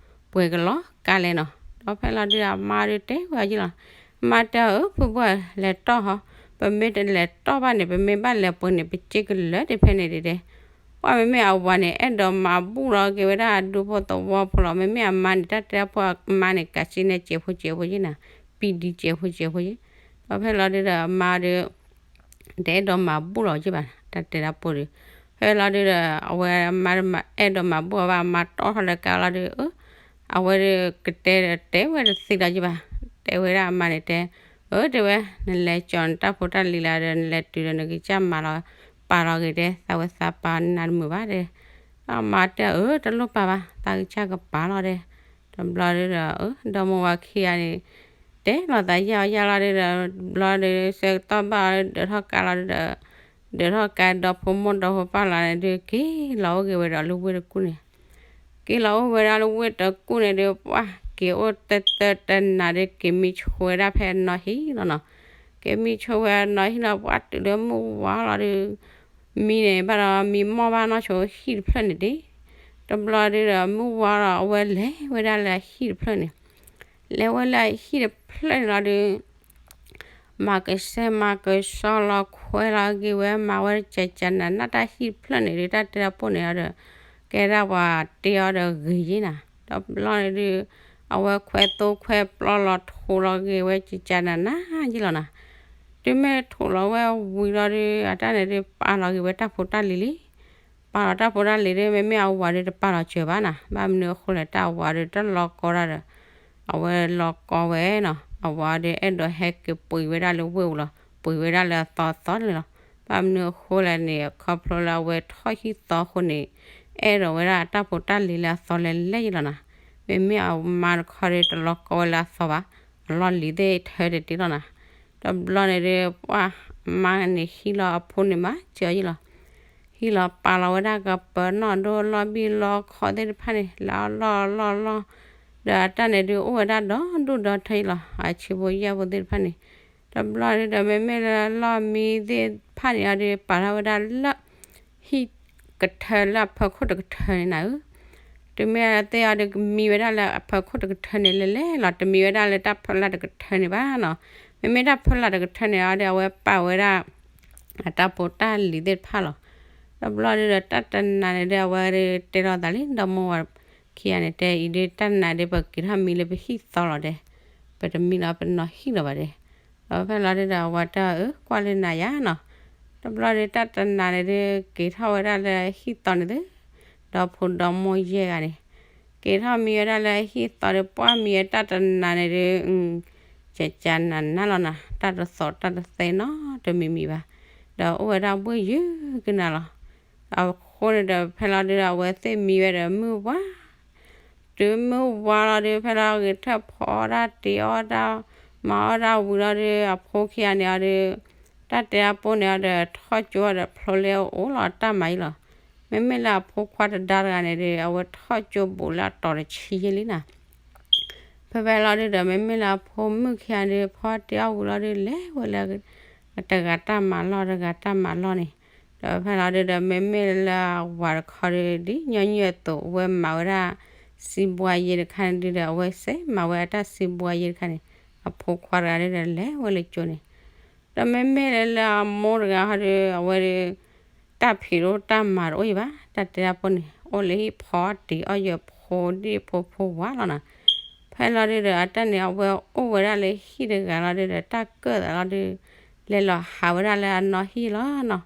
ပှဲၤကလီၤကါလဲၣ်နီၤ, ဒီးဖဲလီၤဒုးဒီးအမါဒုးတဲဝဲက့ၤလီၤ, အမါတဲအီၤ အၢ ဖုဘှၢ် လဲၤတီၢ်ဟီ, ပမ့ၢ်တလဲၤတီၢ်ဘၣ်န့ၣ် ပမ့ၢ်ဘၣ်လဲၤပှ့ၤန့ၣ် ပစ့ကလၢာ်ဒံးဖဲန့ၣ်ဒံးဒဲး. ပှၢ် မ့မ့ၢ်အဝၤန့ၣ် အဲၣ်ဒိးမၤဘူၣ်လီၤက့ၤဝဲဒၣ်အဒူဖိသဝီဖိလီၤ. မ့မ့ၢ်အမါန့ၣ် တၢ်တဲအဖိအမါန့ၣ် ကးစံၣ်နဲၣ်စဲးဖိစဲးဖိယ့ၢ်နၤ, ပံဒံစဲးဖိစဲးဖိယ့ၢ်. ဒီးဖဲလီၤဒုဒီးအမါဒီး တအဲၣ်ဒိးမၤဘူၣ်လီၤက့ၤဘၣ် တၢ်တဲဒၣ်ပိၢ်ဒီး. ဖဲလီၤဒုဒီး အဝဲမါအဲၣ်ဒိးမၤဘူၣ်အီၤဘၣ် အမါတီၢ်ထီၣ်လၢကါလီၤဒုး အဝဲဒီးကတဲတဲဝဲတသ့လီၤက့ၤဘၣ်. တဲဝဲဒၣ်အမါန့ၣ်တဲ, အၢ တဲဝဲ, နလဲၤကၠီၤနတၢ်ဖိတၢ်လံၤလၢဒီး နလဲၤတုၤဒီးနကစၢ်မၤလီၤ ပာ်လီၤဂ့ၤတဲ, သးဝဲသးပာ်နးတမုာ်ဘၣ်တဲ. အမါတဲအီၤ အၢ တလိၣ်ပာ်ဘၣ် သးကစၢ်ကပာ်လီၤတဲ. တဘျီဒုဒီး အၢ ဒီမါဝၤခံဂၤန့ၣ် တဲလီၤသးယၢ်အီၤယၢ်လီၤဒုဒီး ဘျီဒုးဆၢကတီၢ်ဘၣ်အီၤဒုး ဒၢးထီၣ်ကါလီၤဒုဒီး ဒၢးထီၣ်ကါဒီဖိမိၢ်ဒီဖိပၢ်လီၤန့ၣ်ဒုး က့ၤလီၤအိၣ်က့ၤဝဲဒီးလၢဝ့ၢ်တကူၣ်န့ၣ်. က့ၤလီၤအိၣ်ဝဲဒၣ်လၢဝ့ၢ်တကူၣ်န့ၣ်ဒုး ပှၢ် က့ၤအိၣ်တၢတၢတနၤဒုး က့ၤမံဆိဝဲဒၣ်ဖဲအနီၢ်ဟံၣ်လီၤနီၤ. က့ၤမံဆိဝဲအနီၢ်ဟံၣ်လီၤ ပှၢ် တုၤလၢမုၢ်ဝါလီၤဒုး မံန့ၣ်ဘၣ်ဒီး မံမီၢ်ဘၣ်နီၢ်ဆိဟံၣ်တဖျၢၣ်န့ၣ်ဒံး. တဘျီဒုဒီး မုၢ်ဝါလီၤ အဝဲလဲၤဝဲဒၣ်လၢအဟံၣ်တဖျၢၣ်န့ၣ်, လဲၤဝဲလၢအဟံၣ်တဖျၢၣ်န့ၣ်လီၤဒုး မၤကဆှဲမၤကဆှီလီၤ ခွဲလီၤဂ့ၤဝဲ မၤဝဲကကနးနး တၢ်ဟံၣ်တဖျၢၣ်န့ၣ်ဒုး တၢ်တဲတၢ်ပိၢ်န့ၣ်အီၤဒီး ကဲဒၣ်ပှၤတ့အီၤဒီးဂ့ၤယ့ၢ်နၤ. တဘျီန့ၣ်ဒုး အဝဲခွဲသိခွဲပျီလီၤထိးလီၤဂ့ၤဝဲကကနးနးယ့ၢ်လီၤနၤ. တုၤမ့ၢ်ထိးလီၤဝဲဝံၤလီၤဒုး အတၢ်န့ၣ်ဒုး ပာ်လီၤဂ့ၤဝဲတၢ်ဖိတၢ်လံၤလံ ပာ်လီၤတၢ်ဖိတၢ်လံၤဒုး မ့မ့ၢ်အဝၤဒုးတပာ်လီၤစၢၤဘၣ်နၤ, ဘၣ်မနုၤအဃိလဲၣ် တၢ်အဝၤဒုးတၢ်လီၤကီတၢ်ဒီး အဝဲလီၤကီဝဲနီၤ, အဝၤဒုးအဲၣ်ဒိးဟဲက့ၤပှ့ၤဝဲဒၣ်လၢဝ့ၢ်ပူၤလီၤ, ပှ့ၤဝဲဒၣ်လၢအသီသီန့ၣ်လီၤ. ဘၣ်မနုၤအဃိလဲၣ်န့ၣ် ခီဖျိလၢအဝဲထီၣ်ဟံၣ်သီအဃိန့ၣ် အဲၣ်ဒိးဝဲဒၣ်အတၢ်ဖိတၢ်လံၤလၢအသီလဲၤလဲၣ်ယ့ၢ်လီၤနၤ. မ့မ့ၢ်အမါတခီဒုးတလီၤကီဝဲလၢအသီဘၣ်, အလီၢ်လံၤသ့ၣ်ထဲတတ့လီၤနၤ. တဘျီန့ၣ်ဒုး ပှၢ် မါန့ၣ်ဟံးလီၤအဖိန့ၣ်မၤစၢၤအီၤယ့ၢ်လီၤ. ဟံးလီၤပာ်လီၤဝဲဒၣ်ကပၢၤနီၣ်ဒိၣ်လီၢ်ဘံၣ်လီခီသ့ၣ်တဖၣ်န့ၣ် လၢအလီၢ်လီၢ်လီၢ်, ဒီးအတၢ်န့ၣ်ဒုးအိၣ်ဝဲဒၣ်ဒီဒူၣ်ဒီထၢယ့ၢ်လီၤ. အဆံးဖိယဲၢ်ဖိသ့ၣ်တဖၣ်န့ၣ် တဘျီဒုးဒီး မ့မ့ၢ်လၢလီၢ်မံသ့ၣ်တဖၣ်န့ၣ်အီၤဒုး ပာ်ထီၣ်ဝဲဒၣ်လၢ ဟံၣ်ကထၢလၢအဖၢခိၣ်တကထၢန့ၣ်နၤဧၢ. တုၤမ့ၢ်သ့ၣ်အီၤဒုးကမံဝဲဒၣ်လၢအဖၢခိၣ်တကထၢန့ၣ်လဲၤလဲၣ်လီၤ, တမံဝဲဒၣ်လၢတၢ်ဖၢလၢ်တကထၢန့ၣ်ဘၣ်နီၤ. မ့မ့ၢ်တၢ်ဖၢလၢ်တကထၢန့ၣ်အီၤဒုး အဝဲပာ်ဝဲဒၣ် အတၢ်ဖိတၢ်လံၤသ့ၣ်တဖၣ်လီၤ. တဘျီဒုးဒီးတၢ်တနၤန့ၣ်ဒုး အဝဲဒုးတဲလီၤသးလံ ဒီမါဝၤခံဂၤန့ၣ် တဲအံၤဒုး တၢ်တနၤဒုး ပက့ၤထီၣ်မံလၢပဟံၣ်သီလီၤဒဲး, ပတမံလီၤပနီၤဟံၣ်လီၤဘၣ်ဒဲး. ဒီးဖဲလီၤဒုးဒီးအဝၤတဲအီၤ အၢ ကွၢ်လၢနၤယၤနီၤ. တဘျီဒုးတၢ်တနၤန့ၣ်ဒုး က့ၤထီၣ်ဝဲဒၣ်လၢဟံၣ်သီန့ၣ်သု, ဒီဖိဒီမိၢ်ယဲၢ်ဂၤန့ၣ် က့ၤထီၣ်မံဝဲဒၣ်လၢဟံၣ်သီဒီး ပှၢ်မံဝဲတၢ်တနၤန့ၣ်ဒုး ကကနးနးလီၤနၤ, တၢ်တသီၣ်တၢ်တသဲနီတမံၤမံၤဘၣ်, ဒီးအိၣ်ဝဲဒၣ်ဘှ့ၣ်ယုၢ်ကနၤလီၤ. အဃိန့ၣ်ဒီး ဖဲလီၤဒုးဒီး အဝဲသ့ၣ်မံဝဲဒီးမုၢ်ဝါ တုၤမုၢ်ဝါလီၤဒုး ဖဲလီၤဂ့ၤထၢၣ်ဖီအီၣ်တၢ်တ့အီၣ်တၢ် မၤအီၣ်တၢ်ဝံၤလီၤဒုး အဖိခံဂၤန့ၣ်အီၤဒုး တၢ်တဲတၢ်ပိၢ်န့ၣ်အီၤဒီး ထီၣ်ကၠိဒီးဖျိလၢအအိၣ်လီၤတၢ်မၤအံၤလီၤ. မ့မ့ၢ်လၢအဖိခွါတဒါတဂၤန့ၣ်ဒုး အဝဲထီၣ်ကၠိဘူးလၢအတီၤတဆံယဲၢ်လံနၤ. ဖဲဖဲလီၤဒုးဒီး မ့မ့ၢ်လၢအဖိမုၣ်ခံဂၤဒုး ဖီတ့အီၣ်ဝံၤလီၤဒုး လဲၤဝဲလၢ တဂၤတၢ်မၤလီၢ် တဂၤတၢ်မၤလီၢ်န့ၣ်, ဒီးဖဲလီၤဒုးဒီး မ့မ့ၢ်လၢအဝၤတခီဒုး ဒ်ညီနုၢ်အသိး ဝဲမၤဝဲဒၣ် စံးဘှါယဲတခါန့ၣ်ဒုးဒီး အဝဲစဲးမၤဝဲအတၢ်စံးဘှါယဲတခါန့ၣ်, အဖိခွါတဂၤဒုးဒီး လဲၤဝဲလၢကၠိန့ၣ် ဒီးမ့မ့ၢ်လၢအမိၢ်တဂၤဟီဒုး အဝဲဒုး တၢ်ဖံးတအိၣ်တၢ်မၤတအိၣ်အံၤဘၣ်, တၢ်တဲတၢ်ပိၢ်န့ၣ် အိၣ်လၢဟံၣ်ဖီတ့အီၣ်ယၢၤဖိဒံၣ်ဖိဖိဝါလီၤနၤ. ဖဲလီၤဒုးဒီး အတၢ်န့ၣ် အဝဲအိၣ်ဝဲဒၣ်လၢဟံၣ်တဂၤလီၤဒုးဒီး တၢ်ကၢၣ်သးလီၤဒုး လဲၤလီၤဟးဝဲဒၣ်လၢအနီၢ်ဟံၣ်လီၤနီၤ.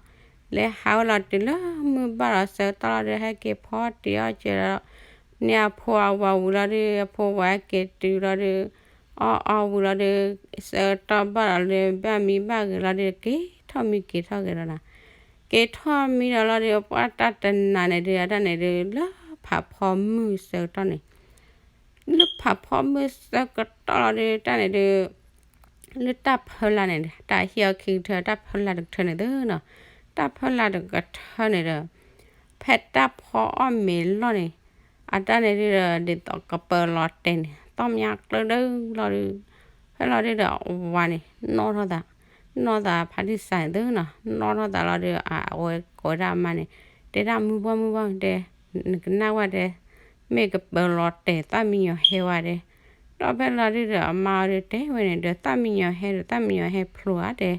လဲၤဟးဝဲလီၤတုၤလၢမုၢ်ဘၣ်လီၤဆၢကတီၢ်လီၤဒုး ဟဲက့ၤဖီတ့အီၣ်စၢၤဒီး န့ၢ်အဖိအဝၤဝံၤလီၤဒုး အဖိဝၤဟဲက့ၤတုၤလီၤဒုး အီၣ်အီဝံၤလီၤဒုး ဆၢကတီၢ်ဘၣ်လီၤဒုး ဘၣ်မံဘၣ်ဂ့ၤလီၤဒုး က့ၤထီၣ်မံက့ၤထီၣ်ဂဲၤလီၤနၤ. က့ၤထီၣ်မံဒီးလီၤဒုး ပှၢ်တၢ်တနၤန့ၣ်ဒုး အတၢ်န့ၣ်ဒုး လၢဖးဖီမုၢ်ဆၢကတီၢ်န့ၣ် လၢဖးဖီမုၢ်ဆၢကတီၢ်လီၤဒုး တၢ်န့ၣ်ဒုး လၢတၢ်ဖၢလၢ်န့ၣ် တၢ်ဟ့ၣ်အီၤခံကထၢ တၢ်ဖၢလၢ်တကထၢန့ၣ်သုနီၤ, တၢ်ဖၢလၢ်တကထၢန့ၣ်ဒီး ဖဲတၢ်ဖီအီၣ်မ့ၤလီၢ်န့ၣ် အတၢ်န့ၣ်ဒုးဒီး ဒ်သိးကပၢၤလီၤတဲာ်န့ၣ် သီၣ်မၠါကျၢၢ်ဒၢလီၤဒုး ဖဲလီၤဒုးဒီးအဝၤန့ၣ် နီၣ်ထီၣ်သး နီၣ်သးဖါတံၢ်စၢ်န့ၣ်သုနီၤ, နီၣ်ထီၣ်သးလီၤဒုး အဝဲကိးဝဲဒၣ်အမါန့ၣ် တဲဒၣ်မုၢ်ဘှီၣ်မုၢ်ဘှီၣ်တဲ နကနၣ်ဝဲတဲ မ့ၢ်ကပၢၤလီၤတဲာ်သၣ်မံယီၤဟဲဝဲတဲ ဒီးဖဲလီၤဒုဒီးအမါအီၤဒုးတဲဝဲန့ၣ်ဒီး သၣ်မံညီၤဟဲဒီး သၣ်မံညီၤဟဲဖျိဧါတဲ,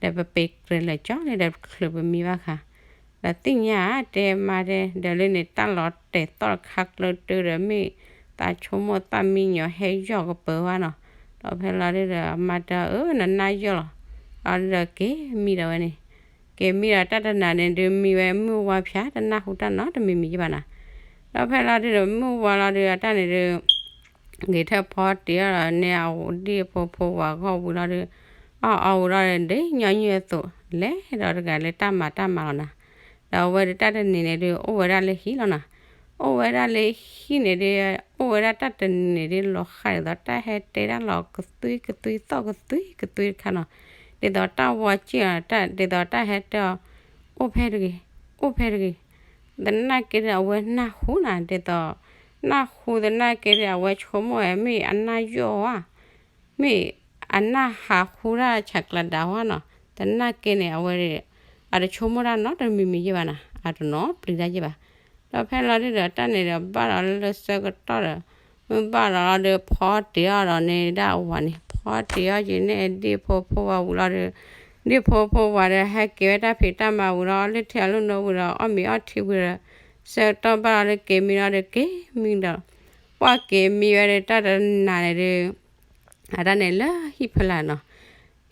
ဒီးပပ့ၤကြၢးလၢာ်ကၠီလံ ဒီးချုးပမံဘၣ်ဃး, ဒီးသ့ၣ်ညါဧါတဲမါတဲ, ဒီးလၢန့ၣ်တၢ်လီၤတဲာ်သီၣ်တခါကျၢတၢဒီး မ့ၢ်သးဆိကမိၣ်သၣ်မံညီၤဟဲယီၢ်ကပၢၤဝဲနီၤ. ဒီးဖဲလီၤဒုဒီးအမါတဲအၢ နနၢ်ယီၢ်လီၤ. အီၤဒုဒီးက့ၤမံဒီးဝဲန့ၣ်, က့ၤမံဒီးတၢ်တနၤန့ၣ်ဒုး မံဝဲမုၢ်ဝါဖၠး တနၢ်ဟူတၢ်နီတမံၤမံၤယဘၣ်နီၤ. ဒီးဖဲလီၤဒုဒီးမုၢ်ဝါလီၤဒုးအတၢ်န့ၣ်ဒုး ဂ့ၤထၢၣ်ဖီတ့ၢ်အီၤဒီးန့ၢ်အဒံၣ်ဖိဖိဝၤဂီၢ်ဝံၤလီၤဒီး, အီၣ်အီဝံၤလီၤဒီး ဒ့ညီနုၢ်အသိး လဲၤဒီးတဂၤလၢတၢ်မၤတၢ်မၤလီၤနၤ. ဒီးအဝဲဒုးတၢ်တနံၤန့ၣ်ဒုး အိၣ်ဝဲဒၣ်လၢဟံၣ်လီၤနၤ. အိၣ်ဝဲဒၣ်လၢဟံၣ်န့ၣ်ဒုး, အိၣ်ဝဲဒၣ်တၢ်တနံၤန့ၣ်ဒုး လီၤဃးဒ်သိးတၢ်ဟဲတဲတၢ်လီၤကသွံကသွံသီၣ်ကသွံကသွံတခါနီၤ. ဒ်သိးတၢ်ဝီစ့ၢ်အီၤ, ဒ်သိးတၢ်ဟဲတဲအီၤ, အိၣ်ဖဲတဂ့ၤ, အိၣ်ဖဲတဂ့ၤ. သနာ်က့ဒီးအဝဲနၢ်ဟူနၤ, ဒ်သိး နၢ်ဟူသနာ်က့ဒီး အဝဲဆိကမိၣ်ဝဲမ့ၢ်အနၢ်ယီၢ်ဝဲ, မ့ၢ်အနၢ်ဟးဟူတၢ်ဆးကျးဒၣ်ဝဲနီၤ. သနာ်က့န့ၣ် အဝဲ အတဆိကမိၣ်တၢ်နီတမံၤမံၤယဲၢ်ဘၣ်နၤ, အတနီၤပျံၤတၢ်ယဲၢ်ဘၣ်. ဒီးဖဲလီၤဒုဒီးတၢ်န့ၣ်ဒီးဘၣ်ဒီးလၢဆၢကတီၢ်ဒီး, မုၢ်ဘၣ်ဒီးလီၤဒီးဖီတ့ၢ်အီၤဒီးန့ၣ်ဒၣ်အဝၤန့ၣ်, ဖီတ့ၢ်အီၤက့ၤန့ၢ်ဒံၣ်ဖိဖိဝၤဝံၤလီၤဒီး, ဒံၣ်ဖိဖိဝၤဒီးဟဲက့ၤဝဲတၢ်ဖံးတၢ်မၤဝံၤဒီး အီၣ်လုၢ်ထံအီလုၢ်နိဝံၤဒီး အီၣ်မ့ၤအီထံဝံၤဒီး, ဆၢကတီၢ်ဘၣ်လီၤဒီးက့ၤမံလီၤဒီးက့ၤမံဒီး, ပှၢ်က့ၤမံဝဲဒီးတၢ်တနၤန့ၣ်ဒုး အတၢ်န့ၣ်လၢဟံၣ်ဖီလာ်နီၤ.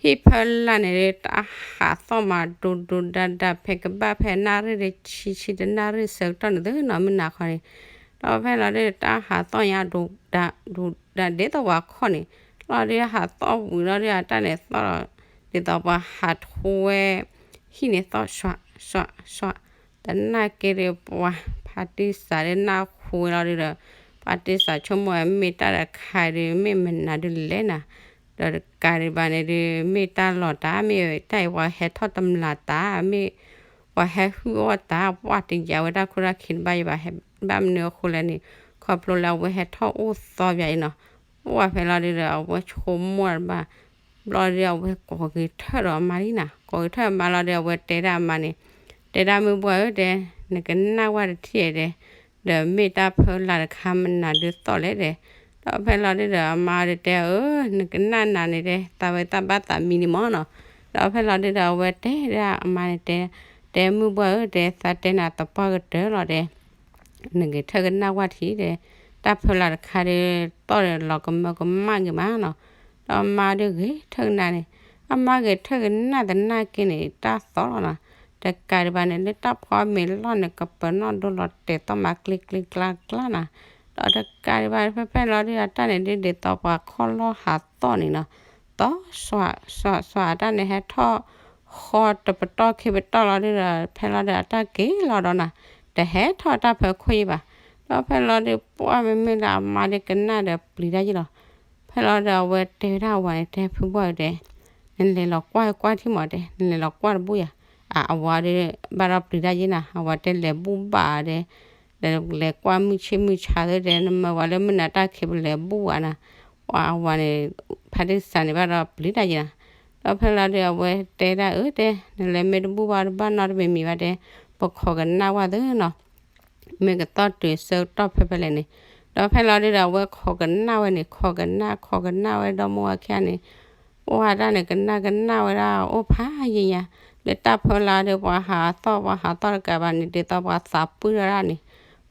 ဟံၣ်ဖီလာ်န့ၣ်ဒုး တၢ်ဟးသီၣ်မးဒိးဒိးဒါဒါ ဖဲကဘၣ်ဖဲနၣ်ရံၣ်ဒီးဆံဆံတနၣ်ရံၣ်ဆၢကတီၢ်န့ၣ်သုနီၤ မုၢ်နၤခီန့ၣ်. ဒီးဖဲလီၤဒုးတၢ်ဟးသီၣ်ညါဒိးဒါဒိးဒါဒ်သိးပှၤခီၣ်န့ၣ်, လီၤဒုးဟးသီၣ်ဝံၤလီၤဒုးအတၢ်န့ၣ်သီၣ်ဒီး, ဒ်သိးပှၤဟးထူဝဲ ဟံၣ်န့ၣ်သီၣ်စွးစွးစွး, သနာ်က့ဒီးပှၤဖါတံၢ်စးဒီးနၢ်ဟူဝဲလီၤဒုးဒီး, ဖါတံၢ်စးဆိကမိၣ်ဝဲမ့ၢ်တၢ်တခါဒုး မ့ၢ်မနုၤဒုးလဲၣ်နၤ, ဒီးတကးဒံးဘၣ်န့ၣ်ဒုး မ့ၢ်တၢ်လီၤတၢ် မ့ၢ်တၢ်အံၤပှၤဟဲထီၣ်တမျာ်တၢ် မ့ၢ်ပှၤဟဲဟုၣ်အီၣ်တၢ် ပှၢ်တယာ်ဝဲတၢ်ခိၣ်တၢ်ခံတဘၣ်ယဘၣ်, ဘၣ်မနုၤအဃိလဲၣ်န့ၣ်, ခီဖျိလၢအဝဲဟဲထီၣ်အိၣ်သီပၠးအံၤနီၤ. ပှၢ်ဖဲလီၤဒုးဒီး အဝဲဆိကမိၣ်တဘၣ် ဘျီဒုးအဝဲကိးက့ၤထၢၣ်ဒီးအမါလံနၤ, ကိးက့ၤထၢၣ်အမါလီၤဒီး အဝဲတဲဒၣ်အမါန့ၣ်, တဲဒၣ်မုၢ်ဘှၢ်ဧၢတဲ, နကနၣ်ဝဲတထံၣ်တဲ, ဒီးမ့ၢ်တၢ်ဖီလာ်တခါမနုၤဒုးသီၣ်လဲၣ်တဲ. ဒီးဖဲလီၤဒုးဒီးအမါဒုးတဲအၢ, နကနၣ်နၤန့ၣ်တဲ သးဝဲသးဘၣ်သးမံန့ၣ်မၢ်နီၤ. ဒီးဖဲလီၤဒုးဒီးအဝဲတဲဒၣ်အမါန့ၣ်တဲ, တဲမုၢ်ဘှၢ်ဧၢတဲ သးတဲနၤသပှၢ်ကတၢၢ်လီၤတဲ နဂ့ၤထၢၣ်ကနၣ်ဝဲထံၣ်ဒီး, တၢ်ဖီလာ်တခါဒီး သီၣ်ဒီးလီၤကမၢကမၣ်ဂ့ၤမးနီၤ. ဒီးအမါဒုးဂ့ၤထၢၣ်ကနၣ်န့ၣ်, အမါဂ့ၤထၢၣ်ကနၣ်သနာ်က့န့ၣ် တၢ်သီၣ်လီၤနီၤ. တကးဒံးဘၣ်န့ၣ် လၢတၢ်ဖီမ့ၤလီၢ်န့ၣ် ကပၤနီၣ်ဒိလီၤတဲာ်သီၣ်မးကျ့ကျ့ကျါကျါနီၤ. ဒီးတကးဒံးဘၣ် ဖဲဖဲလီၤဒုးအတၢ်န့ၣ်ဒုး ဒ်သိးပှၤခီၣ်လီၢ်ဟးသီၣ်န့ၣ်နီၤ. သီၣ်စွးစွးစွး အတၢ်န့ၣ်ဟဲထီၣ် ဃီတပတီၢ်ခံပတီၢ်လီၤဒုးဒီး ဖဲလီၤဒုးအတၢ်က့ၤလီၤဒီးနီၤ, တဟဲထီၣ်တၢ်ဖီခိၣ်ယံၤဘၣ်. ဒီးဖဲလီၤဒုးပှၢ်မ့မ့ၢ်လၢအမါဒုးကနၣ်ဒီးပျံၤတၢ်ယံၤလီၤ. ဖဲလီၤဒုးအဝဲတဲဝဲဒၣ်အဝၤန့ၣ် တဲဖုဘီၣ်တဲ, နလဲၤလီၤကွၢ်ကွၢ်ထံၣ်မးတဲ, နလဲၤလီၤကွၢ်တဘူၣ်ယၤ. အဝၤဒုး ဘၣ်ဒီးပျံၤတၢ်ယံၤနၤ, အဝၤတဲလဲၤဘူၣ်ဘၣ်တဲ, ဒီးလဲၤကွၢ်မုၢ်ဆ့ၣ်မုၢ်ဆါသ့တဲ, နမၢဝဲလၢမုၢ်နၤတၢ်ခံပလဲၤဘူၣ်ဘၣ်နၤ. ပှၤအဝၤန့ၣ် ဖါတံၢ်စးန့ၣ်ဘၣ်ဒီးပျံၤတၢ်ယံၤနၤ. ဒီးဖဲလီၤဒုးအဝဲတဲဒၣ်အၢတဲ, နလဲၤမ့ၢ်တဘူၣ်ဘၣ်တဘၣ်နီတမံၤမံၤဘၣ်တဲ, ပခိးကနၣ်ဝဲသုနီၤ. မ့ၢ်ကသီၣ်တုၤဆၢကတီၢ်ဖဲဖဲလဲၣ်န့ၣ်. ဒီးဖဲလီၤဒုးဒီးအဝဲခိးကနၣ်ဝဲန့ၣ်, ခိးကနၣ် ခိးကနၣ်ဝဲဒီမါဝၤခံဂၤန့ၣ်, ပှၢ်တၢ်န့ၣ် ကနၣ်ကနၣ်ဝဲဒၣ်အိၣ်ဖးယံၤညါ, လၢတၢ်ဖီလာ်ဒုးပှၤဟးသီၣ် ပှၤဟးသီၣ်တကးဘၣ်န့ၣ် ဒ်သိးပှၤသးပှၢ်ဒၣ်န့ၣ်,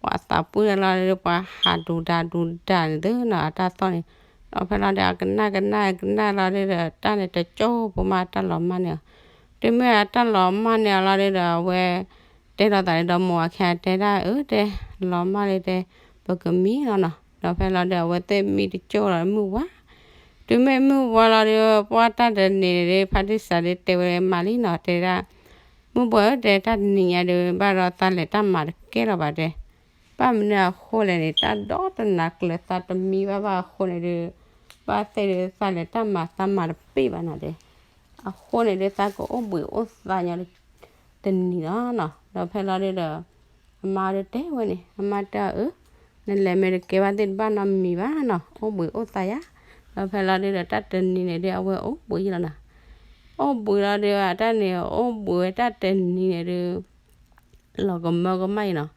ပှၤသးပှၢ်လီၤဒုးပှၤဟးဒူဒၤဒူဒၤန့ၣ်သုနီၤ အတၢ်သီၣ်န့ၣ်. ဒီးဖဲလီၤဒုးအကနၣ်ကနၣ်ကနၣ်လီၤဒုးဒီး တၢ်န့ၣ်တကၠိၢ်ဖိမးတၢ်လီၤမၢ်န့ၣ်အီၤ. တုၤမ့ၢ်အတၢ်လီၤမၢ်န့ၢ်အီၤလီၤဒုးဒီးအဝဲ တဲလိာ်သးန့ၣ်ဒီးမိၢ်ဝၤခံဂၤတဲဒၣ်အၢတဲ, လီၤမၢ်လံတဲ, ပကမံလီၤနီၤ. ဒီးဖဲလီၤဒုးအဝဲသ့ၣ်မံတကၠိၢ်လီၤမုၢ်ဝါ, တုၤမ့ၢ်မုၢ်ဝါလီၤဒုး ပှၢ်တၢ်တနံၤန့ၣ်ဒုး ဖါတံၢ်စးဒုးတဲဝဲမးလံနီၤ တဲဒၣ်, မုၢ်ဝါဧၢတဲ တၢ်တနံၤညါဒုး ဘၣ်ဒီးသးလဲၤတၢ်မၤတကဲလီၤဘၣ်တဲ. ဘၣ်မနုၤအဃိလဲၣ်န့ၣ် တၢ်ဒီတနၤကျၢၤသးတမံဘၣ်ဘၣ်အဃိန့ၣ်ဒုး, ဘၣ်သ့ၣ်ဒုးသးလဲၤတၢ်မၤသးမၤတပ့ၢ်ဘၣ်နီၤတဲ. အဃိန့ၣ်ဒုး သးကအိၣ်ဘှံးအိၣ်သါညီတနံၤလီၤနီၤ. ဒီးဖဲလီၤဒုးဒီး အမါဒုးတဲဝဲန့ၣ်, အမါတဲအီၤအၢ, နလဲၤမ့ၢ်တကဲဘၣ်သ့ၣ်တဘၣ်နီတမံၤဘၣ်နီၤ, အိၣ်ဘှံးအိၣ်သါယၤ. ဒီးဖဲလီၤဒုးဒီးတၢ်တနံၤန့ၣ်ဒုး အဝဲအိၣ်ဘှံးယံၤလီၤနီၤ. အိၣ်ဘှံးလီၤဒုး အတၢ်န့ၣ် အိၣ်ဘှံးဝဲတၢ်တနံၤန့ၣ်ဒုး လီၤကမၢကမၣ်အံၤနီၤ.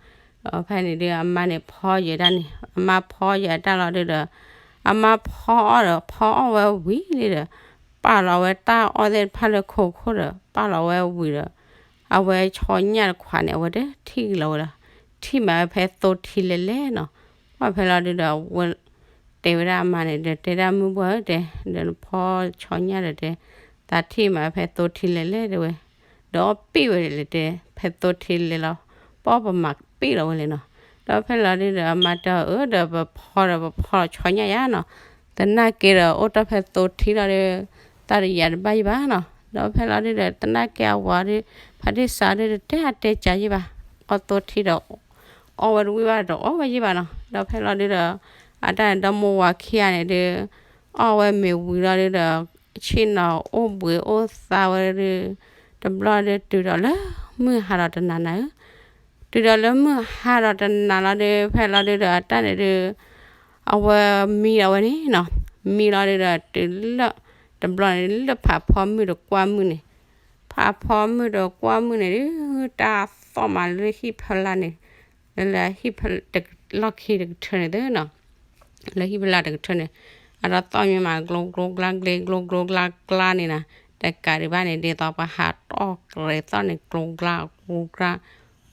ဒီးဖဲန့ၣ်ဒုး အမါန့ၣ်ဖီယဲၤတၢ်န့ၣ်, အမါဖီယဲၤအတၢ်လီၤဒုးဒီး, အမါဖီအီၣ်ဒီး ဖီအီၣ်ဝဲဝံၤလံဒီး ပာ်လီၤဝဲတၢ်အီၣ်သ့ၣ်တဖၣ်လၢခိခိၣ်ဒီး ပာ်လီၤဝဲဝံၤဒီး အဝဲဆီညၣ်တခွးန့ၣ် အဝဲတထံၣ်ကလီၤဝဲဒီး ထံၣ်မးဝဲဖဲသိထံလဲၤလဲၤနီၤ. ပှၢ်ဖဲလီၤဒုဒီး အဝဲတဲဝဲဒၣ်အမါန့ၣ်ဒီး တဲဒၣ်မုၢ်ဘှၢ်ဧၢ တဲ ဒီးနဖီဆီညၣ်ဒီးတဲ သးထံၣ်မးဝဲဖဲသိထံလဲၤလဲၤတဲဝဲ ဒီးအီၣ်ပ့ၣ်ဝဲလဲၤတဲ ဖဲသိထံလဲၤလီၤ ပီၣ်ပမၤပ့ၣ်လီၤဝဲလဲၣ်နီၤ. ဒီးဖဲလီၤဒုဒီး အမါတဲအီၤ အၢ ဒီးပဖီဒီးပဖီလီၤဆီညၣ်ယါနီၤ. သနာ်က့ဒီး အိၣ်တ့ၢ်ဖဲသိထံလီၤဒီး တၢ်တယၤတဘၣ်ယံၤဘၣ်နီၤ. ဒီးဖဲလီၤဒုဒီး သနာ်က့အဝၤဒီး ဖါတံၢ်စးဒုဒီး တဲအါတဲကၢယံၤဘၣ် အီၣ်သိထံဒီး အီၣ်ဝဲတဝံၣ်ဘၣ်ဒီးအီၣ်ဝဲယံၤဘၣ်နီၤ. ဒီးဖဲလီၤဒုဒီး အတၢ်န့ၣ်ဒီမိၢ်ဝၤခံဂၤန့ၣ်ဒု အီၣ်ဝဲမ့ၢ်ဝံၤလီၤဒုဒီး ဆ့ၣ်နီၤအိၣ်ဘှံးအိၣ်သါဝဲဒု တဘျီဒု တုၤဒီးလၢမုၢ်ဟါဒီးတနၤနၤဧၢ, တုၤဒီးလၢမုၢ်ဟါဒီးတနၤလီၤဒု ဖဲလီၤဒုဒီး အတၢ်န့ၣ်ဒု အဝဲမံဒီးဝဲန့ၣ်နီၤ, မံလီၤဒုဒီး တုၤလၢ တဘျီန့ၣ် လၢဖးဖီမုၢ်တကွၢ်မုၢ်န့ၣ်, ဖးဖီမုၢ်တကွၢ်မုၢ်န့ၣ်ဒု တၢ်သီၣ်မးလၢဟံၣ်ဖီလာ်န့ၣ်, လၢဟံၣ်ဖီလာ်တကထၢန့ၣ်သနီၤ လၢဟံၣ်ဖီလာ်တကထၢန့ၣ် အတၢ်သီၣ်မံမး ကျိကျိကျါကျ့ ကျိကျိကျါကျါန့ၣ်နီၤ, တကးဒံးဘၣ်န့ၣ် ဒ်သိးပှၤဟးတီၢ်ကြဲးသီၣ်န့ၣ် ကျိကျါကျိကျါ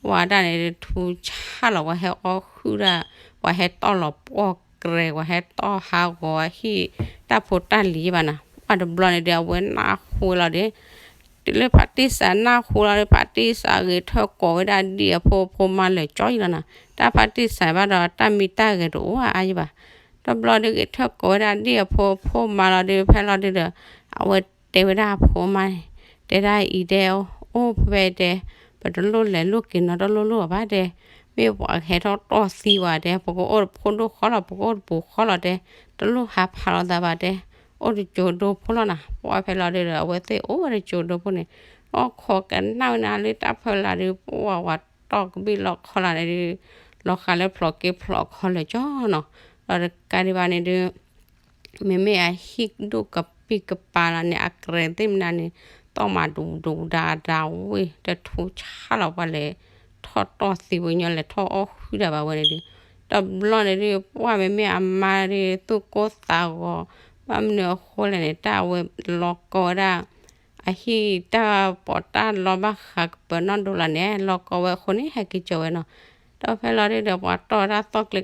ပှၤတၢ်န့ၣ်ဒု ထူဆါလီၤ ပှၤဟဲအီၣ်ဟုၣ်ဒၣ်, ပှၤဟဲတီၢ်လီၤပှီၢ်ကြဲး ပှၤဟဲတီၢ်ဟးဂီၤအဟံၣ်တၢ်ဖိတၢ်လံၤဘၣ်နီၤ, ပှၤတဘျီန့ၣ်ဒု အဝဲနၢ်ဟူလီၤဒု တုၤလၢဖါတံၢ်စးနၢ်ဟူလီၤဒု ဖါတံၢ်စးဂဲၤထၢၣ်ကိးဝဲဒၣ်ဒ်အဖိအဖိမါလၢာ်ကၠီယံၤလီၤနီၤ, တၢ်ဖါတံၢ်စးဘၣ်ဒီးတၢ်မံတၢ်ဂဲၤတအိၣ်အါအါယံၤဘၣ်, တဘျီဒုဂဲၤထၢၣ်ကိးဝဲဒၣ်ဒ်အဖိအဖိမါလီၤဒု ဖဲလီၤဒုဒီး အဝဲတဲဝဲဒၣ်အဖိအမါန့ၣ်, တဲဒၣ်အံၤတဲ အိၣ်ဖဲတဲ, ပတလိၣ်လဲၤလိၣ်က့ၤနီတလိၣ်လိၣ်ဘၣ်တဲ, မ့ၢ်ပှၤကဟဲထီၣ်တီၢ်သံဝဲတဲ ပကအိၣ်တဖိဒိၣ်ဃီလီၤ ပကအိၣ်တပူၤဃီလီၤတဲ, တလိၣ်ဟးဖးလိာ်သးဘၣ်တဲ, အိၣ်တကၠိဒိဖိလီၤနီၤ, ပှၢ်ဖဲလီၤဒုဒီး အဝဲသ့ၣ်အိၣ်ဝဲတကၠိဒိဖိန့ၣ်, အီၣ်ခိးကနၣ်ဝဲန့ၣ်လၢတၢ်ဖီလာ်ဒု ပှၢ်ဝၤတီၢ်ကဘံၣ်လီခီလာ်န့ၣ်ဒု လီၤဃးလၢဖျိးက့ဖျိးခီလၢာ်ကၠီနီၤ, ဒီးတကးဒံးဘၣ်န့ၣ်ဒု မ့မ့ၢ်အဟံၣ်ဒိၣ်ကပံၢ်ကပၤလီၤန့ၣ် အကြဲးသ့ၣ်မနုၤန့ၣ် သီၣ်မးဒူဒူဒါဒါဝ့ၢ် တထူဆါလီၤပှၤလဲၤထီၣ်တီၢ်သံဝဲညီလဲၤထီၣ်အီၣ်ဟုၣ်ဒၣ်ဘၣ်ဝဲန့ၣ်ဒု, တဘျီန့ၣ်ဒု ပှၢ်မ့မ့ၢ်အမါဒု သူၣ်ကိၢ်သးဂီၤ, ဘၣ်မနုၤအဃိလဲၣ်န့ၣ် တၢ်အဝဲလီၤကီဝဲဒၣ် အဟံၣ်တၢ်ပီးတၢ်လီဘၣ်ဃးကပၢၤနီၣ်ဒိလီၤန့ၣ် လီၤကီဝဲအဃိန့ၣ် ဟဲက့ၤကၢၤဝဲနီၤ, ဒီးဖဲလီၤဒုဒီး ပှၤတီၢ်ဝဲဒၣ်သီၣ်ကျ့ကျိကျိကျိလီၤဒု ဆိ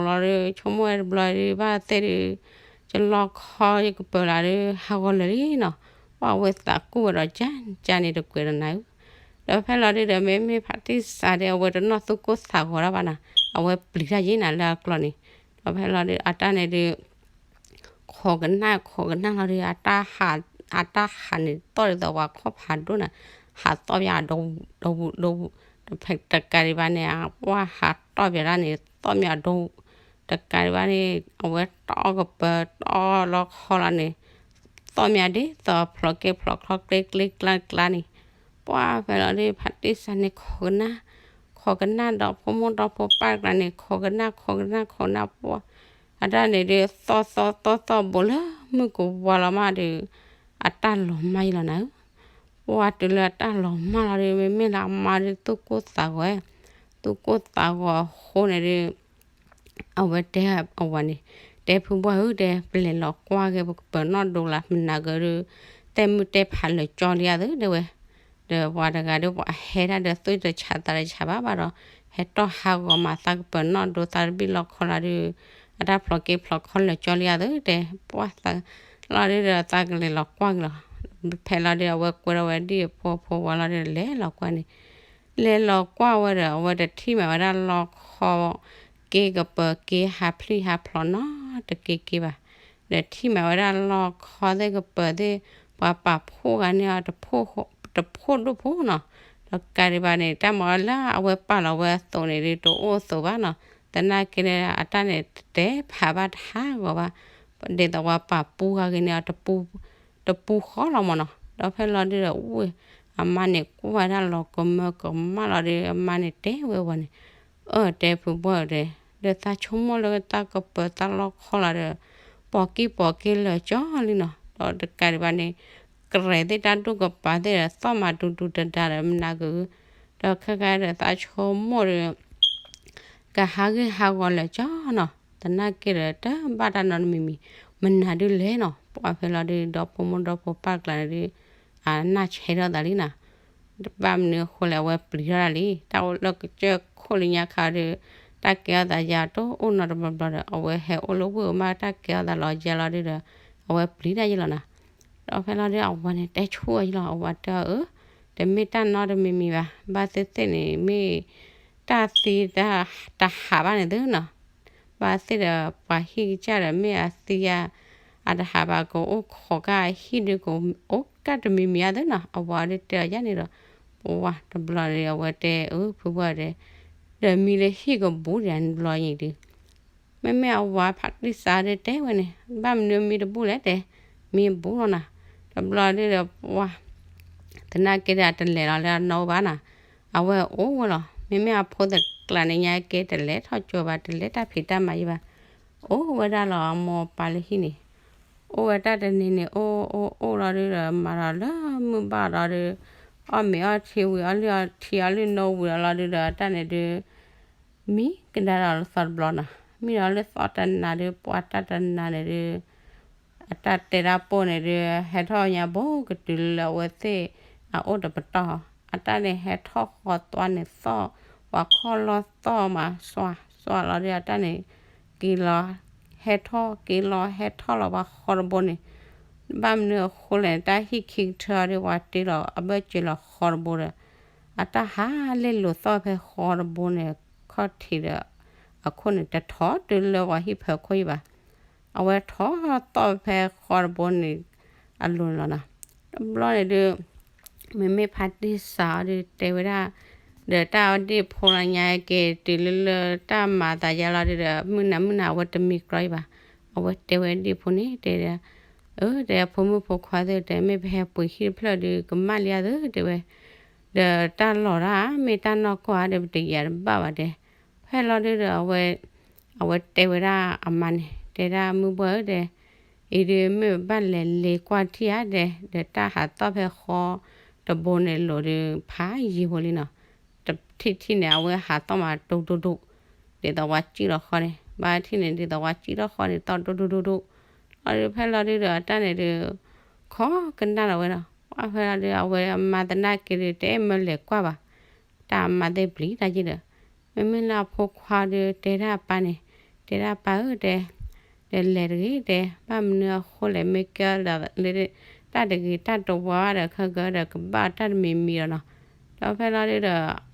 ကမိၣ်ဝဲတဘျီဒု ဘၣ်သ့ၣ်ဒု ယလီခီယကပၢၤလၢဒု ဟးဂီၤလၢာ်လံနီၤ, ပှၢ်ဝဲသးကူၣ်ဝဲဒီးကၢ်ကၢ်န့ၣ်တကွဲးဒီးနၤဧၢ, ဒီးဖဲလီၤဒုဒီး မ့မ့ၢ်ဖါတံၢ်စးဒု အဝဲတနီၣ်သူၣ်ကိၢ်သးဂီၤဒၣ်ဘၣ်နီၤ, အဝဲပျံၤတၢ်ယံၤနၤလၢအကျီၢ်န့ၣ်, ဒီးဖဲလီၤဒု အတၢ်န့ၣ်ဒု ခိးကနၣ်ခိးကနၣ်လီၤဒု အတၢ်ဟးန့ၣ် သီၣ်ဒ်သိးပှၤခီၣ်ဖးဒိၣ်နၤ, ဟးသီၣ်ပၠးဒီဝူးဒီဝူးဒီဝူး, တကးဒံးဘၣ်န့ၣ် ပှၢ်ဟးတီၢ်ပၠးဒၣ်န့ၣ် သီၣ်ပၠးဒီဝူး, တကးဒံးဘၣ်န့ၣ် အဝဲတီၢ်ကပၢၤတီၢ်လီခီလီၤန့ၣ် သီၣ်မၠးဒ်သိးဖျိးက့ဖျိးခီကျ့ကျ့ကျါကျါန့ၣ်, ပှၢ်ဖဲလီၤဒု ဖါတံၢ်စးန့ၣ်ခိးကနၣ်, ခိးကနၣ်ဒီးဖိမိၢ်ဒီဖိပၢ်ကျါန့ၣ် ခိးကနၣ်ခိးကနၣ်ခိးကနၣ်ပှၢ်, အတၢ်န့ၣ်ဒု သီၣ်သီၣ်သီၣ်သီၣ်ဘူးလၢမုၢ်ကဝါလီၤမးဒု အတၢ်လီၤမၢ်ယံၤလီၤနၤဧၢ, ပှၢ်တုၤလၢအတၢ်လီၤမၢ်လီၤဒု မ့မ့ၢ်လၢအမါဒု သူၣ်ကိၢ်သးဂီၤ, သူၣ်ကိၢ်သးဂီၤအဃိန့ၣ်ဒု အဝဲတဲအဝၤန့ၣ်, တဲဖုဘှၢ်ဧၢ တဲ ပလဲၤလီၤကွၢ်က့ၤ ပကပၢၤနီၣ်ဒိလၢမနၤကဒု တဲမုၢ်တဲဖးလၢာ်ကၠီလံဧါသ့ၣ်တဲဝဲ, ဒီးပှၤတဂၤဒု ပှၤဟဲဒၣ်ဒီးသူၣ်တဆးသးတဆးဘၣ်ဘၣ်ဒီး ဟဲတီၢ်ဟးဂီၤမၤသးကပၢၤနီၣ်ဒိသးတဘံၣ်လီခီလီၤဒု အတၢ်ဖျိးက့ဖျိးခီလၢာ်ကၠီလံဧါသ့ၣ်တဲ ပှၢ်သးလီၤဒုဒီးသးကလဲၤလီၤကွၢ်က့ၤလီၤ, ဖဲလီၤဒု အဝဲကွဲထီၣ်ဝဲဒ်အဖိအဖိဝၤလီၤဒု လဲၤလီၤကွၢ်န့ၣ် လဲၤလီၤကွၢ်ဝဲဒီး အဝဲတထံၣ်မးဝဲဒၣ်လီခီ က့ကပၢၤက့ဟးဖျံးဟးဖျိးနီတက့က့ဘၣ်, ဒီးထံၣ်မးဝဲဒၣ်လီခီသ့ၣ်ကပၢၤသ့ၣ် ပှၤပာ်ဖှိၣ်ဂၤန့ၣ်အီၤ တဖှိၣ်ဒိၣ်ဖိနီၤ, ဒီးကးဒံးဘၣ်န့ၣ် တၢ်မၤလၢအဝဲပာ်လီၤဝဲအသိးန့ၣ်ဒု တအိၣ်အသိးဘၣ်နီၤ, သနာ်က့န့ၣ် အတၢ်န့ၣ် တတဲဖးဘၣ်တဟးဂီၤဘၣ်, ဒ်သိးပှၤပာ်ပူဂၤဂ့ၤန့ၣ်အီၤ တပူဃီလီၤမးနီၤ, ဒီးဖဲလီၤဒုဒီး အမါန့ၣ်ကွၢ်ဝဲဒၣ်လီၤကမၢကမၣ်လီၤဒု အမါန့ၣ်တဲဝဲဝၤန့ၣ်, အၢ တဲဖုဘှၢ်ဧၢတဲ, ဒီးသးဆိကမိၣ်လၢသးကပၢၤသးလီခီလီၤဒီး ပိာ်ကံၢ်ပိာ်က့လၢာ်ကၠီလံနီၤ, ဒီးတကးဒံးဘၣ်န့ၣ် ကြဲးသ့ၣ်တၢ်ဒိၣ်ကပၤသ့ၣ်ဒီး သီၣ်မးဒူဒူဒါဒါဒီးမနၤကဂုၤ, ဒီးခဲကါဒီးသးဆိကမိၣ်ဒီး ကဟးဂ့ၢ်ဟးဂီၤလၢာ်ကၠီနီၤ, သနာ်က့ဒီးတဘၣ်တၢ်နီတမံၤမံၤ, မနုၤဒုလဲၣ်နီၤ, ပှၤဖဲလီၤဒုး ဒီဖိမိၢ်ဒီဖိပၢ်ကျါန့ၣ်ဒုး အနၢ်ဆဲးထီၣ်သးလံနီၤ. ဘၣ်မနုၤအဃိလဲၣ် အဝဲပျံၤထီၣ်ဒၣ်လံ, တၢ်အိၣ်လၢကစၢၢ်ခိၣ်လၢညါခါဒီး တၢ်ကဲထီၣ်သးယါတအိၣ်နီတဘျီဘျီဒီး အဝဲဟဲအိၣ်လၢဝ့ၢ်အမး တၢ်ကဲထီၣ်သးလီၤယါလီၤဒုးဒီး အဝဲပျံၤတၢ်ယါလီၤနီၤ. ဒီးဖဲလီၤဒုးအဝၤန့ၣ်တဲဆိအီၤယါလီၤ, အဝၤတဲအီၤဧၢ, တမ့ၢ်တၢ်နီတမံၤမံၤဘၣ်, ဘၣ်သ့ၣ်သ့ၣ်န့ၣ် မ့ၢ်တၢ်သံတၢ်တဟးဘၣ်န့ၣ်သုနီၤ. ဘၣ်သ့ၣ်ဒီးပှၤဟံၣ်ကစၢ်ဒီးမ့ၢ်အသံယါ အတဟးဘၣ် ကအိၣ်ခိးကၢ်အဟံၣ်ဒုး ကအိၣ်ကၢ်တမံၤမံၤအါသုနီၤ. အဝၤဒုးတဲအီၤယါန့ၣ်ဒီး ပဝၤတဘျီဒီး အဝဲတဲအၢ ဖုပှၢ်တဲ, ဒီးမံလၢဟံၣ်ကဘူးဒံးန့ၣ်တဘျီအံၤဒုး မ့မ့ၢ်အဝၤဖါတံၢ်စးဒုးတဲဝဲန့ၣ် ဘၣ်မနုၤမံတဘူးလဲၣ်တဲ, မံဘူးလီၤနီၤ. တဘျီဒုးဒီးပှၤ သနာ်က့ဒီးအတလဲၤလီၤလၢအနီၢ်အိၣ်ဘၣ်နီၤ, အဝဲအိၣ်ဝဲလီၤ. မ့မ့ၢ်အဖိသကျးန့ၣ်ညါက့ တလဲၤထီၣ်ကၠိဘၣ် တလဲၤတၢ်ဖံးတၢ်မၤယံၤဘၣ်, အိၣ်ဝဲဒၣ်လီၤအမိၢ်အပၢ်လၢဟံၣ်န့ၣ်. အိၣ်ဝဲတၢ်တနံၤန့ၣ် အိၣ်အိၣ်အိၣ်လီၤဒုးဒီး မၤဒီးလၢမုၢ်ဘၣ်ဒီးဒုး အီၣ်မ့ၤအီထံဝံၤ အီၣ်လုၢ်အီထံအီလုၢ်နီဝံၤလီၤဒုးဒီး အတၢ်န့ၣ်ဒုး မံကဒါဒီးလၢသီတဘျီနီၤ. မံဒီးလၢသီတနၤဒုး ပှၤတၢ်တနၤန့ၣ်ဒုး အတၢ်တဲတၢ်ပိၢ်န့ၣ်ဒုး ဟဲထီၣ်ညါဘိကတုၤလၢအဝဲသ့ၣ်အအိၣ်တပတီၢ်, အတၢ်န့ၣ်ဟဲထီၣ်ဃီသွါန့ၣ်သီၣ်, ပှၤခီၣ်လီၤသီၣ်မး စွါစွါလီၤဒုး အတၢ်န့ၣ် က့ၤလီၤ ဟဲထီၣ် က့ၤလီၤဟဲထီၣ်လီၤ ပှၤဃီတဘိန့ၣ်. ဘၣ်မနုၤအဃိလဲၣ်န့ၣ် တၢ်ဟံၣ်ခံကထၢဒီး ပှၤတ့လီၤအဘၢၣ်စၢၤလီၤဃီတဘိဒီး အတၢ်ဟးလ့ၣ်လိၤသီၣ်ဖဲဃီတဘိန့ၣ် ခီၣ်ထံးဒီး အခိၣ်န့ၣ် တထီၣ်တုၤလၢပှၤဟံၣ်ဖၢခိၣ်ယံၤဘၣ်. အဝဲထီၣ်သီၣ်ဖဲဃီတဘိန့ၣ် အလိၤန့ၣ်လီၤနီၤ. တဘျီန့ၣ်ဒုး မ့မ့ၢ်ဖါတံၢ်စးအီၤဒုးတဲဝဲဒၣ် ဒီးတၢ်အီၣ်ဒ့ၣ်ဖိလီၤညါက့ၤ တုၤလၢလၢတၢ်မၤသးယါလီၤဒုးဒီး မုၢ်နၤမုၢ်နၤအဝဲတမံကြီအံၤဘၣ်. အဝဲတဲဝဲဒ့ၣ်ဖိန့ၣ် တဲဒီး အၢ တဲ ဖိမုၣ်ဖိခွါသ့ၣ် တဲ မ့ၢ်ပဟဲပှ့ၤဟံၣ်တဖျၢၣ်ဒုး ကမၣ်လံဧါသ့ၣ် တဲဝဲ. ဒီးတၢ်လီၢ်တၢ်မ့ၢ်တၢ်နီၢ်ကီၢ်ဧါဒီး ပတယၤတဘၣ်ဘၣ်တဲ. ဖဲလီၤဒုးဒီး အဝဲ အဝဲတဲဝဲဒၣ်အမါန့ၣ် တဲဒၣ်မုၢ်ဘှၢ်ဧၢ တဲ အံၤဒုးမ့ၢ်ပဘၣ်လဲၤလ့ၤကွၢ်ထံၣ်ဧါတဲ ဒီးတၢ်ဟးသီၣ်ဖဲဃီတဘိန့ၣ်လိၤဒုး ဖးယံၤဖိလံနီၤ. တထံၣ်ထံၣ်န့ၣ် အဝဲဟးသီၣ်မးတိၢ်တိၢ်တိၢ် ဒ်သိးပှၤစံၣ်လီၤဃီန့ၣ်, ဘၣ်ထံၣ်န့ၣ် ဒ်သိးပှၤစံၣ်ထီၣ်ဃီန့ၣ် သီၣ်တိၢ်တိၢ်တိၢ်တိၢ်. လီၤဒုး ဖဲလီၤဒုးဒီး အတၢ်န့ၣ်ဒုး ခိးကနၣ်လီၤဝဲနီၤ. ပှၢ်ဖဲလီၤဒုး အဝဲအမါသနာ်က့ဒုး တဲမ့ၢ်လဲၤကွၢ်ဘၣ် တၢ်အမါသ့ၣ်ပျံၤတၢ်ယံၤဒီး မ့မ့ၢ်လၢအဖိခွါဒုး တဲဒၣ်အပၢ်န့ၣ်, တဲဒၣ်ပၢ်ဧၢ တဲ, ဒီးလဲၤတဂ့ၤတဲ, ဘၣ်မနုၤအဃိလဲၣ် မ့ၢ်ကဲလၢ တၢ်တဂ့ၤတၢ်တဝါဒီး ခဲကဒီးကဘၣ်တၢ်တမံၤမံၤဒီးနီၤ. ဒီးဖဲလီၤဒုးဒီး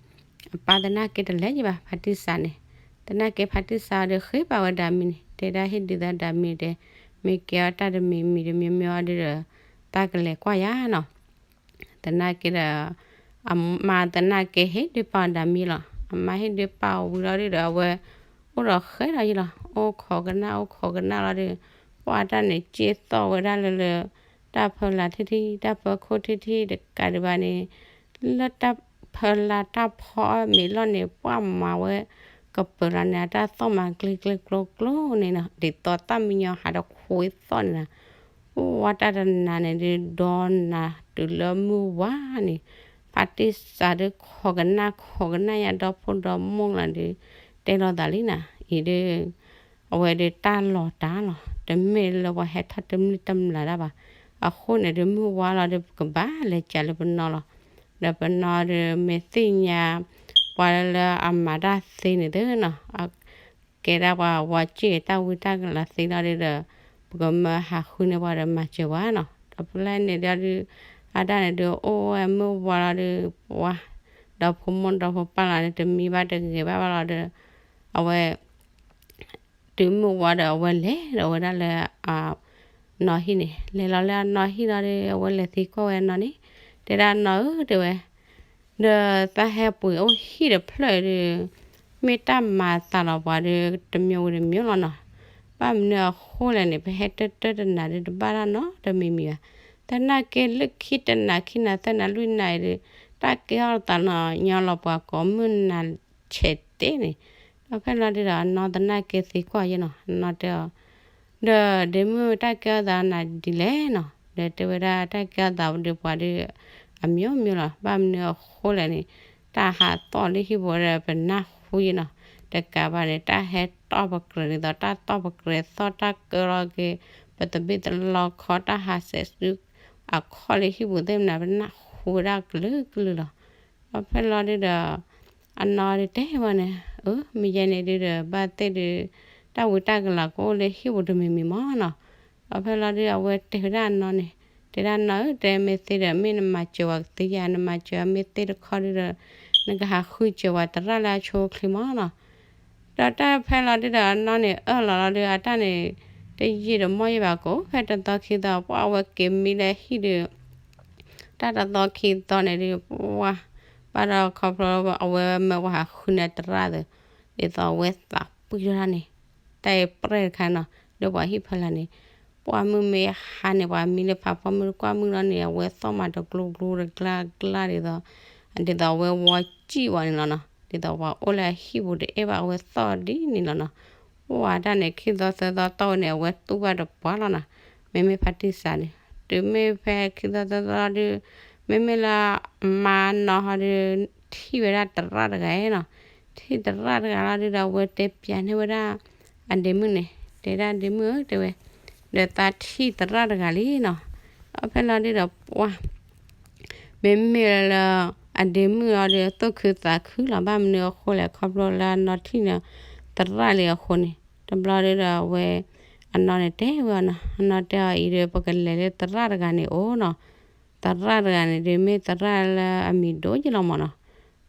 အပၢ်သနာ်က့တလဲၤယံၤဘၣ် ဖါတံၢ်စးန့ၣ်, သနာ်က့ဖါတံၢ်စးအီၤဒုးဃ့ဘၣ်ဝဲဒၣ်မံၤန့ၣ် တဲဒၣ်ဟ့ၣ်ဒုးသးဒၣ်မံၤတဲ, မ့ၢ်ကဲအီၤတၢ်တမံၤမံၤတမံၤမံၤအီၤဒုးဒီး သးကလဲၤကွၢ်ယၤနီၤ. သနာ်က့ဒီး အမါသနာ်က့ဟ့ၣ်ဒုးပာ်အီၤဒၣ်မံၤလီၤ. အမါဟ့ၣ်ဒုးပာ်အီၤဝံၤလီၤဒုးဒီး အဝဲအိၣ်ဒီးဃဲဒီးယံၤလီၤ. အိၣ်ခိးကနၣ် အိၣ်ခိးကနၣ်လီၤဒုး ပှၢ်တၢ်န့ၣ် က့ၣ်သီၣ်ဝဲဒၣ်လၢလၢ တၢ်ဖၢလၢထံထံ တၢ်ဖၢခိၣ်ထံထံ တကးဒံးဘၣ်န့ၣ် လၢတၢ်ဖၢလၢတၢ်ဖီအီၣ်မ့ၤလီၢ်န့ၣ် ပှၢ်မၤဝဲကပၢၤလီၤန့ၣ် အတၢ်သီၣ်မၤကျ့ကျ့ကျိကျိန့ၣ်နီၤ ဒ်သိးတၢ်မံညီဟးတခွ့သီၣ်န့ၣ်နီၤ. ပှၢ်တၢ်တနၤန့ၣ်ဒုး ဒီနၤတုၤလၢမုၢ်ဝါန့ၣ် ဖါတံၢ်စးဒုးခိးကနၣ်ခိးကနၣ်ယါ ဒီဖိဒီမိၢ်လီၤဒုး တဲလိာ်သးလံနီၤ. အံၤဒုး အဝဲဒုးတၢ်လီၤတၢ်လီၤ တမ့ၢ်လၢပှၤဟဲထီၣ်တမုၢ်တမျးတၢ်ဘၣ်. အဃိန့ၣ်ဒုး မုၢ်ဝါလီၤဒုး ပကဘၣ်လဲၤကးလၢပနီၤလီၤ. ဒီးပနီၤဒုး မ့ၢ်သ့ၣ်ညါ ပှၤလၢအမၤတၢ်သ့န့ၣ်သ့နီၤ ကဲဒၣ်ပှၤဝၤစ့ၢ်ကီးတၢ်ဝံတၢ်ကလၤသ့လီၤဒုးဒီး ပကမၢဟးဃုန့ၢ်ပှၤဒီးမၤစၢၤပှၤနီၤ. ဒီးဖဲလဲၣ်န့ၣ်ဒီး အတၢ်န့ၣ်ဒုးအိၣ်ဝဲမုၢ်ဝါလီၤဒုး ပှၤ ဒီဖိမိၢ်ဒီဖိပၢ်လီၤဒုး တမံဘၣ်တဂဲၤဘၣ်ဘၣ်လီၤဒီး အဝဲ တုၤမုၢ်ဝါဒီးအဝဲလဲၤဒီးဝဲဒၣ်လၢ နီၢ်ဟံၣ်န့ၣ် လဲၤလီၤလၢအနီၢ်ဟံၣ်လီၤဒီး အဝဲလဲၤသံကွၢ်ဝဲအနီၢ်န့ၣ် တဲဒၣ်နီၢ်ဧၢ တဲဝဲ ဒီးသးဟဲပှ့ၤအိၣ်ဟံၣ်တဖျၢၣ်ဒီး မ့ၢ်တၢ်မၤသးလီၤပှၤဒီး တမံၤဝံၤတမံၤလီၤနီၤ. ဘၣ်မနုၤအဃိလဲၣ်န့ၣ် ပဟဲတၢၢ်တၢၢ်တနၤဒီး တဘၣ်တၢ်နီတမံၤမံၤဘၣ်. သနာ်က့လၢခံတနၤခံနၤသၢနၤလွံၢ်နၤအံၤဒီး တၢ်ကဲထီၣ်သးနီၤညီလီၤပှၤကိးမုၢ်နၤဆဲးတဲန့ၣ်. ဒီးဖဲလီၤဒုးဒီး အနီၢ်သနာ်က့သံကွၢ်ယဲနီၤ အနီၢ်တဲအီၤ ဒီးဒ့မုၣ်တၢ်ကဲထီၣ်သးနၤဒ်လဲၣ်နီၤ ဒီးတဲဝဲဒၣ်တၢ်ကဲထီၣ်သးဒီးပှၤဒီး အမျိုးမျိုးလီၤ ဘၣ်မနုၤအဃိလဲၣ်န့ၣ် တၢ်ဟးသီၣ်လၢဟံၣ်ပူၤဒီးပနၢ်ဟူယဲနီၤ တကးဘၣ်န့ၣ် တၢ်ဟဲတီၢ်ပကြဲးဒ်သိး တၢ်တီၢ်ပကြဲးသီၣ် တၢ်ကၢလီၤက့ၤ ပသဘ့ၣ်သလီခီ တၢ်ဟးစဲးစုအခီၣ်လၢဟံၣ်ပူၤသ့ၣ်မနၤ ပနၢ်ဟူဝဲဒၣ်ကလုာ်ကလုာ်လီၤ. ဒီးဖဲလီၤဒုဒီး အနီၢ်ဒုတဲဝဲန့ၣ် အၢ မ့ၢ်ယဲန့ၣ်ဒုဒီး ဘၣ်သ့ၣ်ဒု တၢ်ဝံတၢ်ကလၤကအိၣ်လၢဟံၣ်ပူၤတမံၤမံၤမၢ်နီၤ. ဒီးဖဲလီၤဒု အဝဲတဲဝဲဒၣ်အနီၢ်န့ၣ် တဲဒၣ်နီၢ်ဧၢ တဲမ့ၢ်သ့ဒီး မ့ၢ်နမၤစၢၤဝဲကသ့ဧါ, နမၤစၢၤမ့ၢ်သ့တခီဒုဒီး နကဟးဃုစၢၤဝဲသရၣ်လၢအဆိအချ့မၢ်နီၤ. ဒီးတၢ်ဖဲလီၤဒုဒီး အနီၢ်န့ၣ်အၢၣ်လီၤလီၤဒု အတၢ်န့ၣ် တယံာ်တမီၢ်ယံာ်ဘၣ်ကအိၣ် ဖဲတသီခံသီ ပှၢ်အဝဲက့ၤမံလၢဟံၣ်ဒု တၢ်တသီခံသီန့ၣ်ဒု ပှၢ် ဘၣ်ဒီးခီဖျိအဝဲမၢပှၤဟးဃုန့ၢ်သရၣ်သ့ၣ် ဒ်သိးအဝဲသးပှံၢ်ထီၣ်တၢ်န့ၣ် တၢ်အံၤပြဲၢ်တခါနီၤ လၢပှၤဟံၣ်ဖီလာ်န့ၣ် ပှၢ်မုၢ်မ့ၢ်ဟါန့ၣ် ပှၤမံလၢဖးဖီမုၢ်တကွၢ်မုၢ်လီၤန့ၣ် အဝဲသီၣ်မးတကျိကျိတကျါကျါဒ်သိး ဒ်သိးအဝဲဝီစံၣ်ဝဲန့ၣ်လီၤနီၤ. ဒ်သိးပှၤအိၣ်လၢအဟံၣ်ပူၤတအဲၣ်ဘၣ် အဝဲသီၣ်ဒ်န့ၣ်လီၤနီၤ. ပှၢ်တၢ်န့ၣ် ခံသီသၢသီတီၢ်ဝဲန့ၣ် အဝဲတူၢ်ဘၣ်တပှၢ်လီၤနီၤ. မ့မ့ၢ်ဖါတံၢ်စးန့ၣ် တုၤမ့ၢ်ဖဲခံသီသၢသီဒု မ့မ့ၢ်လၢအမါနီၢ်ဟီဒု ထံၣ်ဝဲဒၣ်သရၣ်တဂၤနီၤ. ထံၣ်သရၣ်တဂၤလီၤဒုဒီး အဝဲတဲပျးန့ၢ်ဝဲဒၣ် အဒ့မုၣ်န့ၣ် တဲဒၣ်ဒ့မုၣ်ဧၢ တဲဝဲ ဒီးသးထံၣ်သရၣ်တဂၤလံနီၤ. ဒီးဖဲလီၤဒုဒီးပှၢ် မ့မ့ၢ်လၢ အဒ့မုၣ်အီၤဒီး သူၣ်ခုသးခုလီၤ ဘၣ်မနုၤအဃိလဲၣ် ခီဖျိလၢအနီၢ်ထံၣ်န့ၣ် သရၣ်လံအဃိန့ၣ် တဘျီဒုဒီးအဝဲ အနီၢ်န့ၣ်တဲဝဲအီၤနီၤ အနီၢ်တဲအီၤအံၤဒီး ပကလဲၤလၢသရၣ်တဂၤန့ၣ်အိၣ်နီၤ. သရၣ်တဂၤန့ၣ်ဒုး မ့ၢ်သရၣ်လၢအမံၤဒိၣ်ယံလီၤမၢ်နီၤ.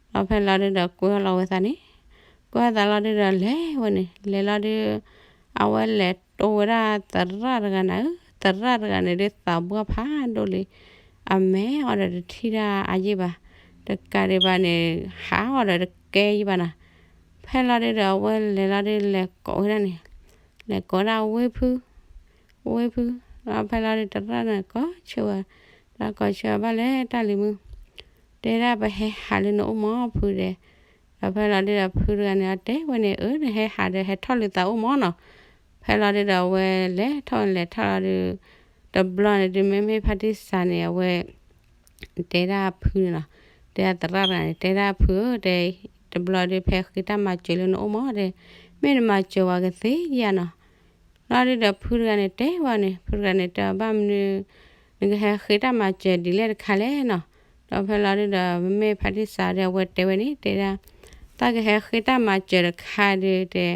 ဒီးဖဲလီၤဒုဒီး ကွဲလီၤဝဲသးန့ၣ် ကွဲသးလီၤဒုဒီး လဲၤဝဲန့ၣ် လဲၤလီၤဒု အဝဲလဲၤတိဝဲဒၣ်သရၣ်တဂၤန့ၣ်ဧၢ, သရၣ်တဂၤန့ၣ်ဒုး သးပှၢ်ဖးဒိၣ်လံ, အမဲာ်အီၤဒီးတထံၣ်တၢ်အါယံာ်ဘၣ်, တကးဒံးဘၣ်န့ၣ် ဟးအီၤဒီးတကဲယံာ်ဘၣ်နီၤ. ဖဲလီၤဒုဒီး အဝဲလဲၤလီၤဒု လဲၤကိးဝဲဒၣ်န့ၣ်, လဲၤကိးဒၣ်ဝ့ၢ်ဖု, ဝ့ၢ်ဖု, ဒီးဖဲလီၤဒု သရၣ်န့ၣ်ကိးဆၢဝဲ, ဒီးကိးဆၢဘၣ်လဲၣ်တၢ်လံၤမုၣ်, တဲဒၣ်ပဟဲဟးလၢနအိၣ်မၢ်ဖုဒဲး, ဒီးဖဲလီၤဒုဒီး ဖုတဂၤန့ၣ် အတဲဝဲန့ၣ် အၢ နဟဲဟးဒီးဟဲထီၣ်လၢသးအိၣ်မၢ်နီၤ. ဖဲလီၤဒုဒီး အဝဲလဲၤထီၣ်လဲၤထီၣ်လီၤဒု, တဘျီန့ၣ်ဒု မ့မ့ၢ်ဖါတံၢ်စးန့ၣ် အဝဲ တဲဒၣ်ဖုန့ၣ်နီၤ, တဲဒၣ်သရၣ်တဂၤန့ၣ် တဲဒၣ်ဖုဧၢ တဲ, တဘျီဒု ဖဲဃ့တၢ်မၤစၢၤလၢနအိၣ်မၢ်တဲ, မ့ၢ်နမၤစၢၤဝဲကသ့ဧါနီၤ. လီၤဒုဒီး ဖုတဂၤန့ၣ်တဲဝဲန့ၣ်, ဖုတဂၤန့ၣ်တဲ ဘၣ်မနုၤ နကဟဲဃ့တၢ်မၤစၢၤဒ်လဲၣ်တခါလဲၣ်နီၤ. ဒီးဖဲလီၤဒုဒီး မ့မ့ၢ်ဖါတံၢ်စးဒီး အဝဲတဲဝဲန့ၣ် တဲဒၣ် သးကဟဲဃ့တၢ်မၤစၢၤတခါဒုတဲ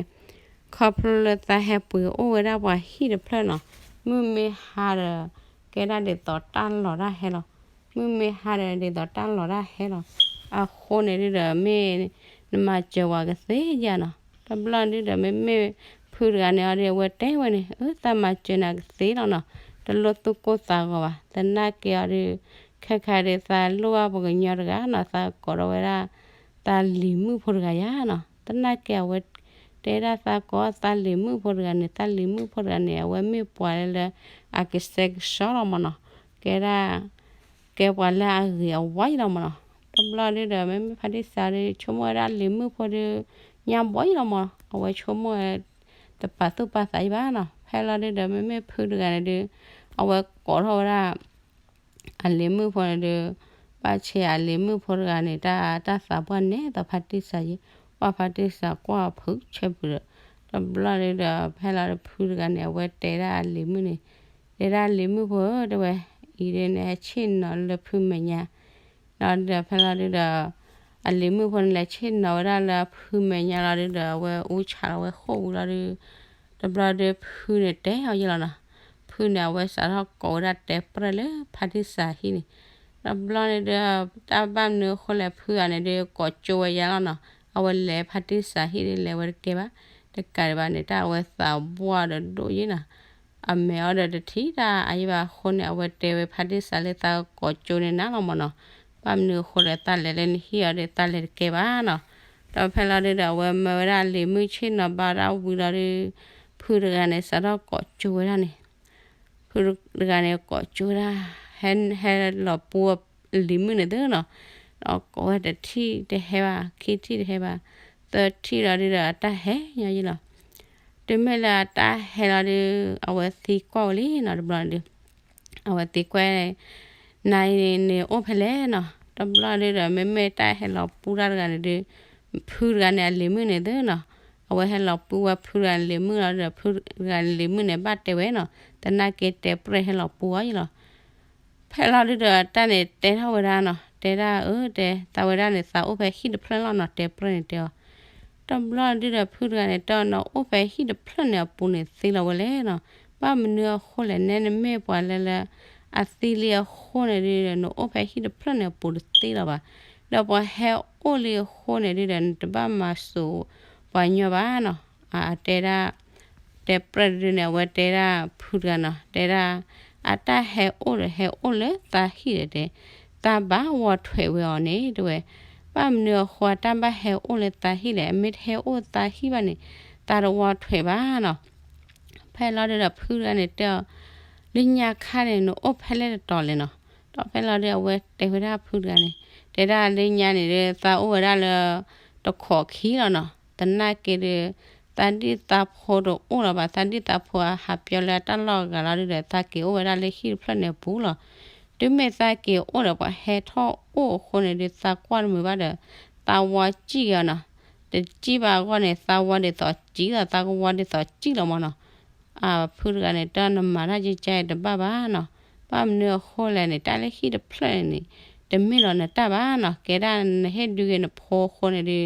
ခီဖျိလၢသးဟဲပှ့ၤအိၣ်ဝဲဒၣ်ပှၤဟံၣ်တဖျၢၣ်နီၤ, မုၢ်မ့ၢ်ဟါဒီး ကဲဒၣ်ဒ်သိးတၢ်လီၤတၢ်ဟဲလီၤ, မုၢ်မ့ၢ်ဟါဒီးဒ်သိးတၢ်လီၤတၢ်ဟဲလီၤ. အဃိန့ၣ်ဒုဒီး မ့ၢ်နမၤစၢၤဝဲကသ့ဧါနီၤ. တဘျီဒုဒီး မ့မ့ၢ်ဖုတဂၤန့ၣ်အီၤဒု အဝဲတဲဝဲန့ၣ် အၢ သးမၤစၢၤနၤကသ့လီၤနီၤ, တလိၣ်သူၣ်ကိၢ်သးဂီၤဘၣ်, သနာ်က့အီၤဒု ခဲခါဒု သးလိၣ်ဘၣ်ပှၤကညီတဂၤနီၤ, သးကိးထီၣ်ဝဲဒၣ် သးလံၤမုၣ်ဖိတဂၤယါနီၤ. သနာ်က့အဝဲ တဲဒၣ်သးကိးသးလံၤမုၣ်ဖိတဂၤန့ၣ်, သးလံၤမုၣ်ဖိတဂၤန့ၣ် အဝဲမ့ၢ်ပှၤလၢ အကစဲကစီလီၤမၢ်နီၤ, ကဲဒၣ် ကဲပှၤလၢအဂ့ၤအဝါယံလီၤမၢ်နီၤ. တဘျီဒုဒီး မ့မ့ၢ်ဖါတံၢ်စးဒု ဆိကမိၣ်ဝဲဒၣ်လံၤမုၣ်ဖိဒု ညါဘီယံလီၤမၢ်နီၤ, အဝဲဆိကမိၣ်ဝဲ တပာ်သူၣ်ပာ်သးယံဘၣ်နီၤ. ဖဲလီၤဒုဒီး မ့မ့ၢ်ဖုတဂၤန့ၣ်ဒု အဝဲကိးထီၣ်ဝဲဒၣ် အလံၤမုၣ်ဖိန့ၣ်ဒုး ဘၣ်ဆဲးအလံၤမုၣ်ဖိတဂၤန့ၣ် တၢ် တၢ်သးပှၢ်နဲသိးဖါတံၢ်စးယံ, ပှၢ်ဖါတံၢ်စးကွၢ်ဖုဆၢဖုဒီး, တဘျီဒုဒီး ဖဲလီၤဒုဖုတဂၤန့ၣ် အဝဲတဲဒၣ်အလံၤမုၣ်န့ၣ်, တဲဒၣ်လံၤမုၣ်ဖိဧၢ တဲဝဲ, အံၤဒုန့ၣ် ဟဲဆ့ၣ်နီၤလၢဖုမဲာ်ညါ, ဒီးဖဲလီၤဒုဒီး အလံၤမုၣ်ဖိန့ၣ်လဲၤဆ့ၣ်နီၤဝဲဒၣ်လၢဖုမဲာ်ညါလီၤဒုဒီး အဝဲအူဆးလီၤဝဲဃိၣ်ဝံၤလီၤဒု တဘျီဒုဖုန့ၣ်တဲအီၤယံလီၤနီၤ, ဖုန့ၣ် အဝဲစးထီၣ်ကိးဝဲဒၣ်တဲပြဲၢ်လၢဖါတံၢ်စးဟံၣ်န့ၣ်, တဘျီန့ၣ်ဒု တၢ်ဘၣ်မနုၤအဃိလဲၣ် ဖုဂၤန့ၣ်ဒု ကိးကၠိဝဲယါလီၤနီၤ, အဝဲလဲၤဖါတံၢ်စးဟံၣ်ဒု လဲၤဝဲတကဲဘၣ်, တကးဒံးဘၣ်န့ၣ် တၢ်အဝဲသးပှၢ်ဒီးဒိၣ်ယံနီၤ, အမဲာ်အီၤဒီးတထံၣ်တၢ်အါယံဘၣ်အဃိန့ၣ် အဝဲတဲဝဲဖါတံၢ်စးလၢသးကိးကၠိန့ၢ်နၤလီၤမၢ်နီၤ, ဘၣ်မနုၤအဃိလဲၣ် သးလဲၤလၢနဟံၣ်အီၤဒီး သးလဲၤတကဲဘၣ်နီၤ. ဒီးဖဲလီၤဒုဒီး အဝဲမၢဝဲဒၣ်လံၤမုၣ်ဆ့ၣ်နီၤဘၣ်ဒၣ်ဝံၤလီၤဒု ဖုတဂၤန့ၣ် စးထီၣ်ကိးကၠိဝဲဒၣ်န့ၣ်, ဖုတဂၤန့ၣ် ကိးကၠိဝဲဒၣ်, ဟဲ ဟဲလီၤပူအလံၤမုၣ်န့ၣ်သုနီၤ, ဒီးကိးဝဲတထံၣ်တဟဲဘၣ်, ခံထံၣ်တဟဲဘၣ်, သၢထံၣ်လီၤဒုဒီး အတၢ်ဟဲညီယံလီၤ. တုၤမ့ၢ်လၢအတၢ်ဟဲလီၤဒု အဝဲသံကွၢ်ဝဲလံနီၤ, တဘျီန့ၣ်ဒု အဝဲသံကွၢ် နၤအံၤန့ၣ်အိၣ်ဖဲလဲၣ်နီၤ, တဘျီဒုဒီး မ့မ့ၢ်တၢ်ဟဲလီၤပူတၢ်တဂၤန့ၣ်ဒု ဖုတဂၤန့ၣ် အလံၤမုၣ်န့ၣ်သုနီၤ, အဝဲဟဲလီၤပှံဝဲဖုတဂၤန့ၣ်လံာ်မုၣ်လီၤဒီး ဖုတဂၤန့ၣ်လံာ်မုၣ်န့ၣ် ဘၣ်တဲဝဲနီၤ, သနာ်က့တဲပြဲၢ်ဟဲလီၤပှံအီၤယလီၤ. ဖဲလီၤဒုဒီးတၢ်န့ၣ်တဲထီၣ်ဝဲဒၣ်နီၤ, တဲဒၣ်အၢ တဲသးဝဲဒၣ်န့ၣ် သးအိၣ်ဖဲဟံၣ်တဖျၢၣ်လီၤနီၤ, တဲပြဲၢ်န့ၣ်တဲအီၤ. တဘျီဒုဒီးဖုတဂၤန့ၣ်တဲအီၤ နအိၣ်ဖဲဟံၣ်တဖျၢၣ်န့ၣ်အပူၤန့ၣ်သ့လီၤဝဲလဲၣ်နီၤ, ဘၣ်မနုၤအဃိလဲၣ်, နဲနမ့ၢ်ပှၤလၢလၢ အသံလံအဃိန့ၣ်ဒုဒီး နအိၣ်ဖဲဟံၣ်တဖျၢၣ်န့ၣ်အပူၤတသ့လီၤဘၣ်. ဒီးပှၤဟဲအိၣ်လံအဃိန့ၣ်ဒုဒီး နတဘၣ်မၤစိာ်ပှၤညီဘၣ်နီၤ. အတဲဒၣ် တဲပြဲၢ်ဒုန့ၣ် အဝဲတဲဒၣ်ဖုတဂၤနီၤ, တဲဒၣ် အတၢ်ဟဲအိၣ်ဒီးဟဲအိၣ်လၢသးဟံၣ်ဒီးတဲ, သးဘၣ်ဝီထွဲးဝဲအီၤန့ၣ် တဲဝဲ, ဘၣ်မနုၤအဃိတၢ်ဘၣ်ဟဲအိၣ်လၢသးဟံၣ်လဲၣ်, အမ့ၢ်တဟဲအိၣ်သးဟံၣ်ဘၣ်န့ၣ် သးတဝီထွဲးဘၣ်နီၤ. ဖဲလီၤဒုဒီးဖုတဂၤန့ၣ်တဲအီၤ, လၢညါခါန့ၣ် နအိၣ်ဖဲလဲၣ်တတီၤလဲၣ်နီၤ. ဒီးဖဲလီၤဒုဒီးအဝဲတဲဝဲဒၣ်ဖုတဂၤန့ၣ်, တဲဒၣ်လၢညါန့ၣ်ဒု သးအိၣ်ဝဲဒၣ်လၢ တခိးခံလီၤနီၤ. သနာ်က့ဒု သးဒံၣ်သးဖိတအိၣ်လီၤဘၣ်, သးဒံၣ်သးဖိအဟးပၠီလၢအတၢ်လီၢ်အဂၤလီၤဒုဒီး သးက့ၤအိၣ်ဝဲဒၣ်လၢဟံၣ်တဖျၢၣ်န့ၣ်အပူၤလီၤ. တုၤမ့ၢ်သးက့ၤအိၣ်ဒီးပှၤဟဲထီၣ်အိၣ်အဃိန့ၣ်ဒု သးကွၢ်တမုာ်ဘၣ်ဒီး သးဝီစံၣ်က့ၤအီၤနီၤ. တစံၣ်ဘၣ်အဂီၢ်န့ၣ် သးဝီဒ်သိးစံၣ်လီၤ, သးကဝီဒ်သိးစံၣ်လီၤမၢ်နီၤ. အဖုတဂၤန့ၣ် တၢ်နမၤတၢ်ကကါအံၤတဘၣ်ဘၣ်နီၤ. ဘၣ်မနုၤအဃိလဲၣ်န့ၣ် တၢ်လၢဟံၣ်တဖျၢၣ်န့ၣ် တမ့ၢ်လီၤနတၢ်ဘၣ်နီၤ. ကဲဒၣ်နဟ့ၣ်ဒုးက့ၤနဖိအဃိန့ၣ်ဒု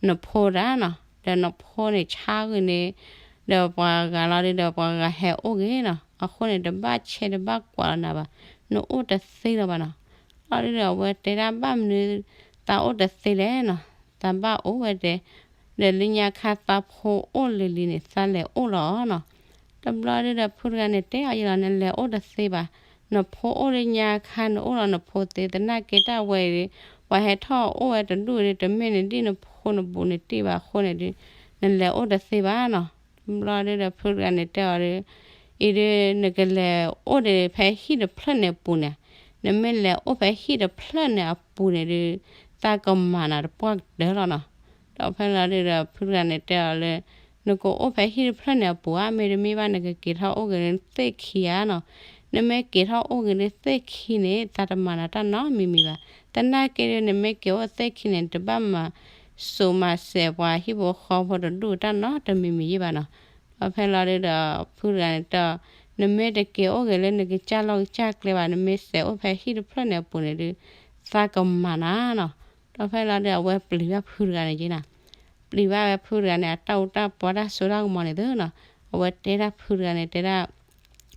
နဖိတၢ်နီၤ. ဒီးနဖိန့ၣ်ဆါဂ့ၤန့ၣ် ဒီးပှၤဂၤလီၤဒုဒီးပှၤဂၤဟဲအိၣ်ဂ့ၤနီၤ. အဃိန့ၣ် တဘၣ်ဆဲးတဘၣ်ကွၢ်လီၤနၤဘၣ်, နအိၣ်တသ့လီၤဘၣ်နီၤ. လီၤဒုဒီးအဝဲတဲဒၣ်ဘၣ်မနုၤ သးအိၣ်တသ့လဲၣ်နီၤ. သးဘၣ်အိၣ်ဝဲတဲ ဒီးလၢညါခါသးဖိအိၣ်လံၤလံၤန့ၣ် သးလဲၤအိၣ်လီၤနီၤ. တဘျီဒုဒီးဖုတဂၤန့ၣ် တဲအီၤယလီၤ နလဲၤအိၣ်တသ့ဘၣ်. နဖိအိၣ်လၢညါခါ နအိၣ်လီၤနဖိသ့, သနာ်က့တၢ်ဝဲအံၤဒု ပှၤဟဲထီၣ်အိၣ်ဝဲတဒူၣ်ဒု တမ့ၢ်နဒံၣ်နဖိနဘူးနတံၢ်ဘၣ်အဃိန့ၣ်ဒု နလဲၤအိၣ်တသ့ဘၣ်နီၤ. တဘျီဒုဒီးဖုတဂၤန့ၣ်တဲအီၤဒု အံၤဒု နကလဲၤအိၣ်ဒီးဖဲဟံၣ်တဖျၢၣ်န့ၣ်အပူၤန့ၣ်, နမ့ၢ်လဲၤအိၣ်ဖဲဟံၣ်တဖျၢၣ်န့ၣ်အပူၤန့ၣ်ဒု သးကမၤနၤတပှၢ်ကတၢၢ်လီၤနီၤ. ဒီးဖဲလီၤဒုဒီးဖုတဂၤန့ၣ်တဲအီၤလၢ နကအိၣ်ဖဲဟံၣ်တဖျၢၣ်န့ၣ်အပူၤဧါ, မ့တမ့ၢ်ဘၣ်နကက့ၤထီၣ်အိၣ်ဂ့ၤလၢသ့ၣ်ခံဧါနီၤ. နမ့ၢ်က့ၤထီၣ်အိၣ်ဂ့ၤလၢသ့ၣ်ခံန့ၣ် သးတမၤနၤတၢ်နီတမံၤမံၤဘၣ်. သနာ်က့ဒု နမ့ၢ်က့ၤအိၣ်သ့ၣ်ခံန့ၣ် နတဘၣ်မၤစိာ်မၤစဲးပှၤဟံၣ်ဖိဃီဖိတဒူၣ်တၢ်နီတမံၤမံၤယ့ၣ်ဘၣ်နီၤ. ဒီးဖဲလီၤဒုဒီးဖုတဂၤန့ၣ်တဲအီၤ, နမ့ၢ်တက့ၤအိၣ်ဂ့ၤလၢနကစၢ်လီၢ်ကစၢ်ကျဲဘၣ်, နမ့ၢ်စဲးအိၣ်ဖဲဟံၣ်တဖျၢၣ်န့ၣ်အပူၤန့ၣ်ဒု သးကမၤနၤနီၤ. ဒီးဖဲလီၤဒုအဝဲပျံၤဘၣ်ဖုတဂၤန့ၣ်က့နီၤ. ပျံၤဘၣ်ဝဲဖုတဂၤန့ၣ် အတၢ်အူတၢ်ပီတၢ်စိတၢ်ကမီၤန့ၣ်သ့နီၤ. အဝဲတဲဒၣ်ဖုတဂၤန့ၣ်တဲဒၣ်,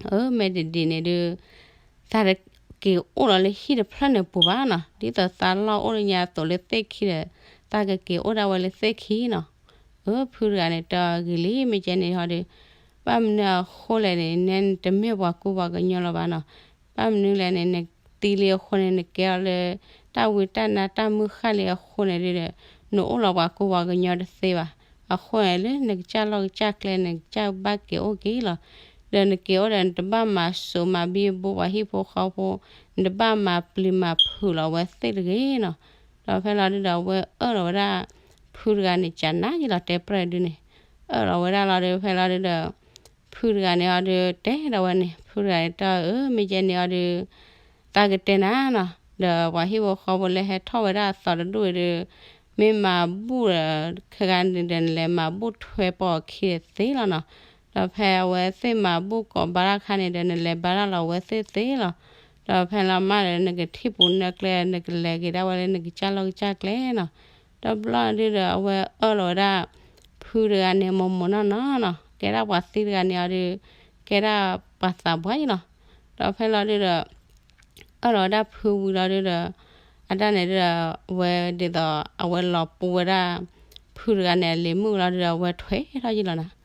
အၢ မ့ၢ်တဒ်န့ၣ်ဒု သးတက့ၤအိၣ်လီၤလၢဟံၣ်တဖျၢၣ်န့ၣ်အပူၤဘၣ်နီၤ. ဒ်သိးသးလီၢ်အိၣ်လၢညါအသိးလၢသ့ၣ်ခံဒီး သးကက့ၤအိၣ်ဒၣ်ဝဲလၢသ့ၣ်ခံနီၤ. အၢ ဖုတဂၤန့ၣ်တဲအီၤဂ့ၤလံ မ့ၢ်ကဲန့ၣ်ဟီဒု ဘၣ်မနုၤအဃိလဲၣ်န့ၣ် နဲနတမ့ၢ်ပှၤကူပှၤကညီလီၤဘၣ်နီၤ. ဘၣ်မနုၤလဲၣ်န့ၣ် နသံလံအဃိန့ၣ် နကဲအီၤလၢ တၢ်ဝံတၢ်နါတၢ်မုၢ်ဃၢ်လံအဃိန့ၣ်ဒုဒီး နအိၣ်လီၤပှၤကူပှၤကညီတသ့ဘၣ်. အဃိန့ၣ်လၢနကစၢ်လီၢ်ကစၢ်ကျဲ နကစၢ်ဘၣ်က့ၤအိၣ်က့ၤလီၤ. ဒီးနက့ၤအိၣ်ဒီး နတဘၣ်မၤစိာ်မၤဘံဘူပှၤဟံၣ်ဖိဃီဖိ, နတဘၣ်မၤပျံၤမၤဖုးလီၤအဝဲသ့ၣ်တဂ့ၤနီၤ. ဒီးဖဲလီၤဒုဒီးအဝဲအၢၣ်လီၤဝဲဒၣ် ဖုတဂၤန့ၣ် ကနၤယလီၤ တဲပြဲၢ်ဒုန့ၣ်, အၢၣ်လီၤဝဲဒၣ်လီၤဒု ဖဲလီၤဒုဒီး ဖုတဂၤန့ၣ်အီၤဒု တဲဒီးဝဲန့ၣ် ဖုတဂၤန့ၣ်တဲအီၤ အၢ မ့ၢ်ကဲန့ၣ်အီၤဒု သးကတဲနၤနီၤ, ဒီးပှၤဟံၣ်ဖိဃီဖိလၢဟဲထီၣ်ဝဲဒၣ်အသီတဒူၣ်အံၤဒု မ့ၢ်မၤဘူၣ်ဒီး ခဲဂၤန့ၣ်ဒီး နလဲၤမၤဘူၣ်ထွဲပီၢ်အခံသ့လီၤနီၤ. ဒီးဖဲအဝဲသ့ၣ်မၤဘူၣ်ကိးဘါတၢ်ခါန့ၣ်ဒီး နလဲၤဘါတၢ်လီၤအဝဲသ့ၣ်သ့လီၤ. ဒီးဖဲလီၤမၢ်ဒီး နကထံၣ်ပူၤနၢကျဲ နကလဲၤက့ၤဒၣ်ဝဲလၢနကစၢ်လီၢ်ကစၢ်ကျဲနီၤ. တဘျီဒုဒီး အဝဲအၢၣ်လီၤဝဲဒၣ် ဖုတဂၤန့ၣ် မိၢ်မိၢ်နီၢ်နီၢ်နီၤ, ကဲဒၣ်ပှၤသံတဂၤန့ၣ်အီၤဒု ကဲဒၣ်ပှၤသးပှၢ်အံၤလီၤ. ဒီးဖဲလီၤဒုဒီး အၢၣ်လီၤဝဲဒၣ်ဖုဝံၤလီၤဒုဒီး အတၢ်န့ၣ်ဒုဒီး အဝဲဒ်သိး အဝဲလီၤပူၤဝဲဒၣ် ဖုတဂၤန့ၣ် အလံၤမုၣ်လီၤဒုဒီး အဝဲထွဲထီၣ်ယံလီၤနီၤ.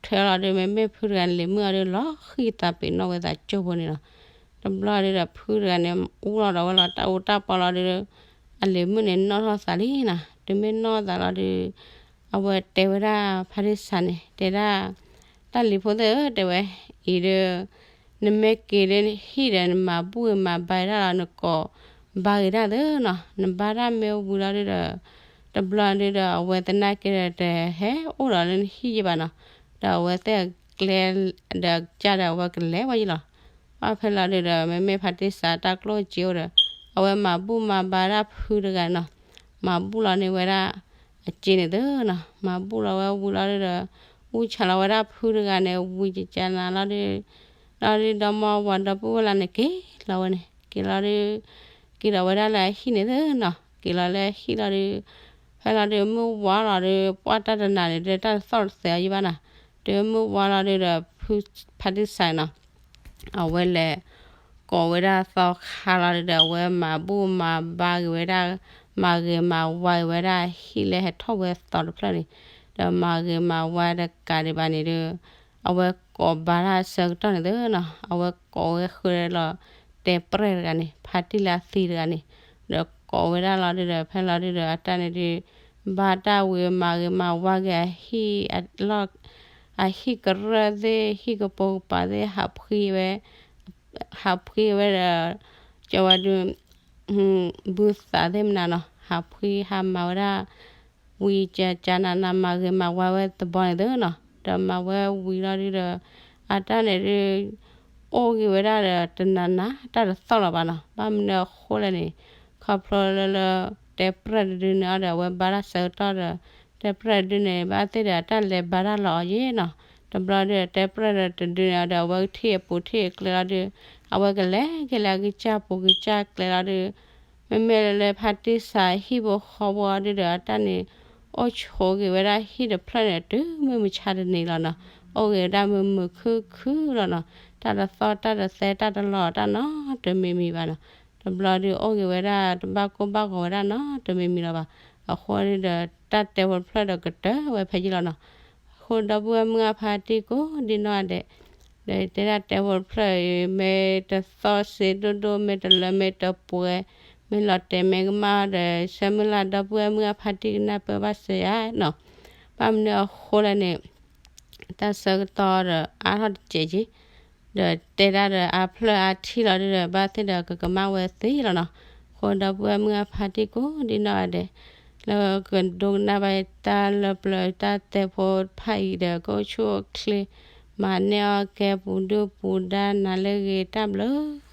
ထွဲလီၤဒု မ့မ့ၢ်ဖုတဂၤန့ၣ် လံၤမုၣ်အီၤဒု လီၤဃံသးပ့ၤနီၣ်ဝဲသးကၠိဖိန့ၣ်လီၤ. တဘျီဒုဒီး ဖုတဂၤန့ၣ် အူလီၤဒီးဝဲလီၤ တၢ်အူတၢ်ပီလီၤဒု အလံၤမုၣ်န့ၣ် နီၣ်ထီၣ်သးလံနီၤ. တုၤမ့ၢ်နီၣ်သးလီၤဒု အဝဲတဲဝဲဒၣ်ဖါတံၢ်စၤန့ၣ် တဲဒၣ် တၢ်လံၤဖိသ့ၣ်ဧၢ တဲဝဲ အံၤဒု နမ့ၢ်က့ၤလၢဟံၣ်ဒီး နမၤဘူၣ်ဂ့ၤမၤဘါဂ့ၤတၢ်လီၤ နကိးဘါဂ့ၤတၢ်သ့နီၤ. နဘါတၢ်မ့ၢ်ဝံၤလီၤဒုဒီး တဘျီဒုဒီး အဝဲသနာ်က့ဒီး တဟဲအိၣ်ဒီးလၢနဟံၣ်ယံဘၣ်နီၤ. ဒီးအဝဲသ့ၣ်အကျဲဒီးကစၢ်ဒီး အဝဲကလဲၤဝဲယံလီၤ. ဘၣ်ဖဲလီၤဒုဒီး မ့မ့ၢ်ဖါတံၢ်စၤတၢ်ကျိၣ်စ့အိၣ်ဒီး အဝဲမၤဘူၣ်မၤဘါဒၣ်ဖုတဂၤနီၤ. မၤဘူၣ်လီၤန့ၢ်ဝဲဒၣ် အစ့န့ၣ်သ့နီၤ, မၤဘူၣ်လီၤဝဲဝံၤလီၤဒုဒီး အူဆၣ်လီၤဝဲဒၣ်ဖုတဂၤန့ၣ် ဝံၤကကနၤလီၤဒု, လီၤဒုဒီမါဝၤဒီပုၢ်ဝဲၢ်လၢန့ၣ်က့ၤလီၤဝဲန့ၣ် က့ၤလီၤဒု, က့ၤဒီးဝဲဒၣ်လၢအဟံၣ်န့ၣ်သ့နီၤ, က့ၤလီၤလၢအဟံၣ်လီၤဒု, ဖဲလီၤဒုမုၢ်ဝါလီၤဒု ပှၢ်တၢ်တနၤန့ၣ် ဒုတၢ်တသီၣ်တသဲအီၤယံဘၣ်နီၤ, ဒုမုၢ်ဝါလီၤဒုဒီး ဖုဖါတံၢ်စၢ်နီၤ အဝဲလဲၤကိးဝဲဒၣ်သီခါလီၤဒုဒီး အဝဲမၤဘူၣ်မၤဘါက့ၤဝဲဒၣ်, မၤဂ့ၤမၤဝါက့ၤဝဲဒၣ်ဟံၣ်လၢဟဲထီၣ်ဝဲသီတဖျၢၣ်န့ၣ်, ဒီးမၤဂ့ၤမၤဝါတကးဒံးဘၣ်န့ၣ်ဒု, အဝဲကိးဘါတၢ်ဆၢကတီၢ်န့ၣ်သ့နီၤ, အဝဲကိးဝဲဃုာ်လီၤ တဲပြဲၢ်တဂၤန့ၣ် ဖါတံၢ်လၢအသံတဂၤန့ၣ်, ဒီးကိးဝဲဒၣ်လီၤဒုဒီး ဖဲလီၤဒုဒီး အတၢ်န့ၣ်ဒု ဘါတၢ်ဝံၤမၤဂ့ၤမၤဝါက့ၤအဟံၣ်လီၤ အဟံၣ်ကရၢၢ်သ့ၣ် ဟံၣ်ကပိာ်ကပၤသ့ၣ် ဟးဖှံဝဲ, ဟးဖှံဝဲဒီး ကၠီဝဲဒု ဘုသးသ့ၣ်မနုၤနီၤ ဟးဖှံဟးမၤဝဲဒၣ် ဝံၤကကနၤနၤ မၤဂ့ၤမၤဝါဝဲတဘျီန့ၣ်သ့နီၤ, ဒီးမၤဝဲဝံၤလီၤဒုဒီး အတၢ်န့ၣ်ဒု အိၣ်ဂ့ၤဝဲဒၣ်ဒီးတနၤနၤတၢ်တသီၣ်လီၤဘၣ်နီၤ, ဘၣ်မနုၤအဃိလဲၣ်န့ၣ် ခီဖျိလၢလၢ တဲပြဲၢ်တဒုန့ၣ်အီၤဒီး အဝဲဘါတၢ်ဆၢကတီၢ်ဒီး တဲပြဲၢ်တဒုန့ၣ် ဘၣ်သ့ၣ်ဒီးအတၢ်လဲၤဘါတၢ်လီၤအီၤယ့ၣ်နီၤ, တဘျီဒု တဲပြဲၢ်ဒီးတဒုန့ၣ်အီၤဒီး အဝဲကထံၣ်အပူၤထံၣ်အကျဲလီၤဒု, အဝဲကလဲၤက့ၤလၢအကစၢ်ပူၤကစၢ်ကျဲလီၤဒု မ့မ့ၢ်လၢလၢဖါတံၢ်စၢ်ဟံၣ်ဖိဃီဖိအီၤဒုဒီး အတၢ်န့ၣ် အိၣ်ဆိးက့ၤဝဲဒၣ်ဟံၣ်တဖျၢၣ်န့ၣ် တုၤမုၢ်မဆါတနံၤလီၤနီၤ, အိၣ်ဂ့ၤဝဲဒၣ်မုာ်မုာ်ခုၣ်ခုၣ်လီၤနီၤ, တၢ်တသီၣ်တၢ်တသဲတၢ်တလီၤတၢ်နီတမံၤမံၤဘၣ်နီၤ, တဘျီဒုအိၣ်ဂ့ၤဝဲဒၣ်တဘၣ်ကိၢ်ဘၣ်ဂီၤဝဲဒၣ်နီတမံၤမံၤလီၤဘၣ်, အဃိဒုဒီး တၢ်တဲဖိတဖျၢၣ်ဒီးကတၢၢ်ဝဲဖဲယံလီၤနီၤ, အဃိဒီပုၢ်ဝဲၢ်မုၢ်အဖါတံၢ်ကိးဒံနီၢ်ဂၤဒဲး ဒီးတဲဒၣ်တဲဖိတဖျၢၣ်အံၤ မ့ၢ်တသီၣ်စ့ဒိၣ်ဒိၣ် မ့ၢ်တလၢမ့ၢ်တပှဲၤ မ့ၢ်လီၤတဲာ်မ့ၢ်ကမၣ်ဒီး ဆၢမုၢ်လၢ်ဒီပုၢ်ဝဲၢ်မုၢ်အဖါတံၢ်ကနၢ်ပၢၢ်ဘၣ်စၢၤယၤနီၤ, ဘၣ်မနုၤအဃိလဲၣ်န့ၣ် တၢ်ဆၢကတီၢ်ဒီးအါထီၣ်တစဲးက့ၤ ဒီးတဲဒၣ်ဒီးအါဖျၢၣ်အါထံၣ်လီၤဒုဒီး ဘၣ်သ့ၣ်ဒီးကကမၣ်ဝဲသ့လီၤနီၤ, အဃိဒီပုၢ်ဝဲၢ်မုၢ်အဖါတံၢ်ကိးဒံနီၢ်ဂၤဒဲး လၢကဒိကနၣ်ဘၣ်တၢ်လၢပျၢၤတၢ်တဲဖိတဖၣ်အံၤဒီး ကအိၣ်ဆူၣ်အိၣ်ချ့ မၤန့ၢ်အီၣ်ကဲပူၤဒုၣ်ပူၤဒါနၤလၢအဂ့ၤ တၢ်ဘျုး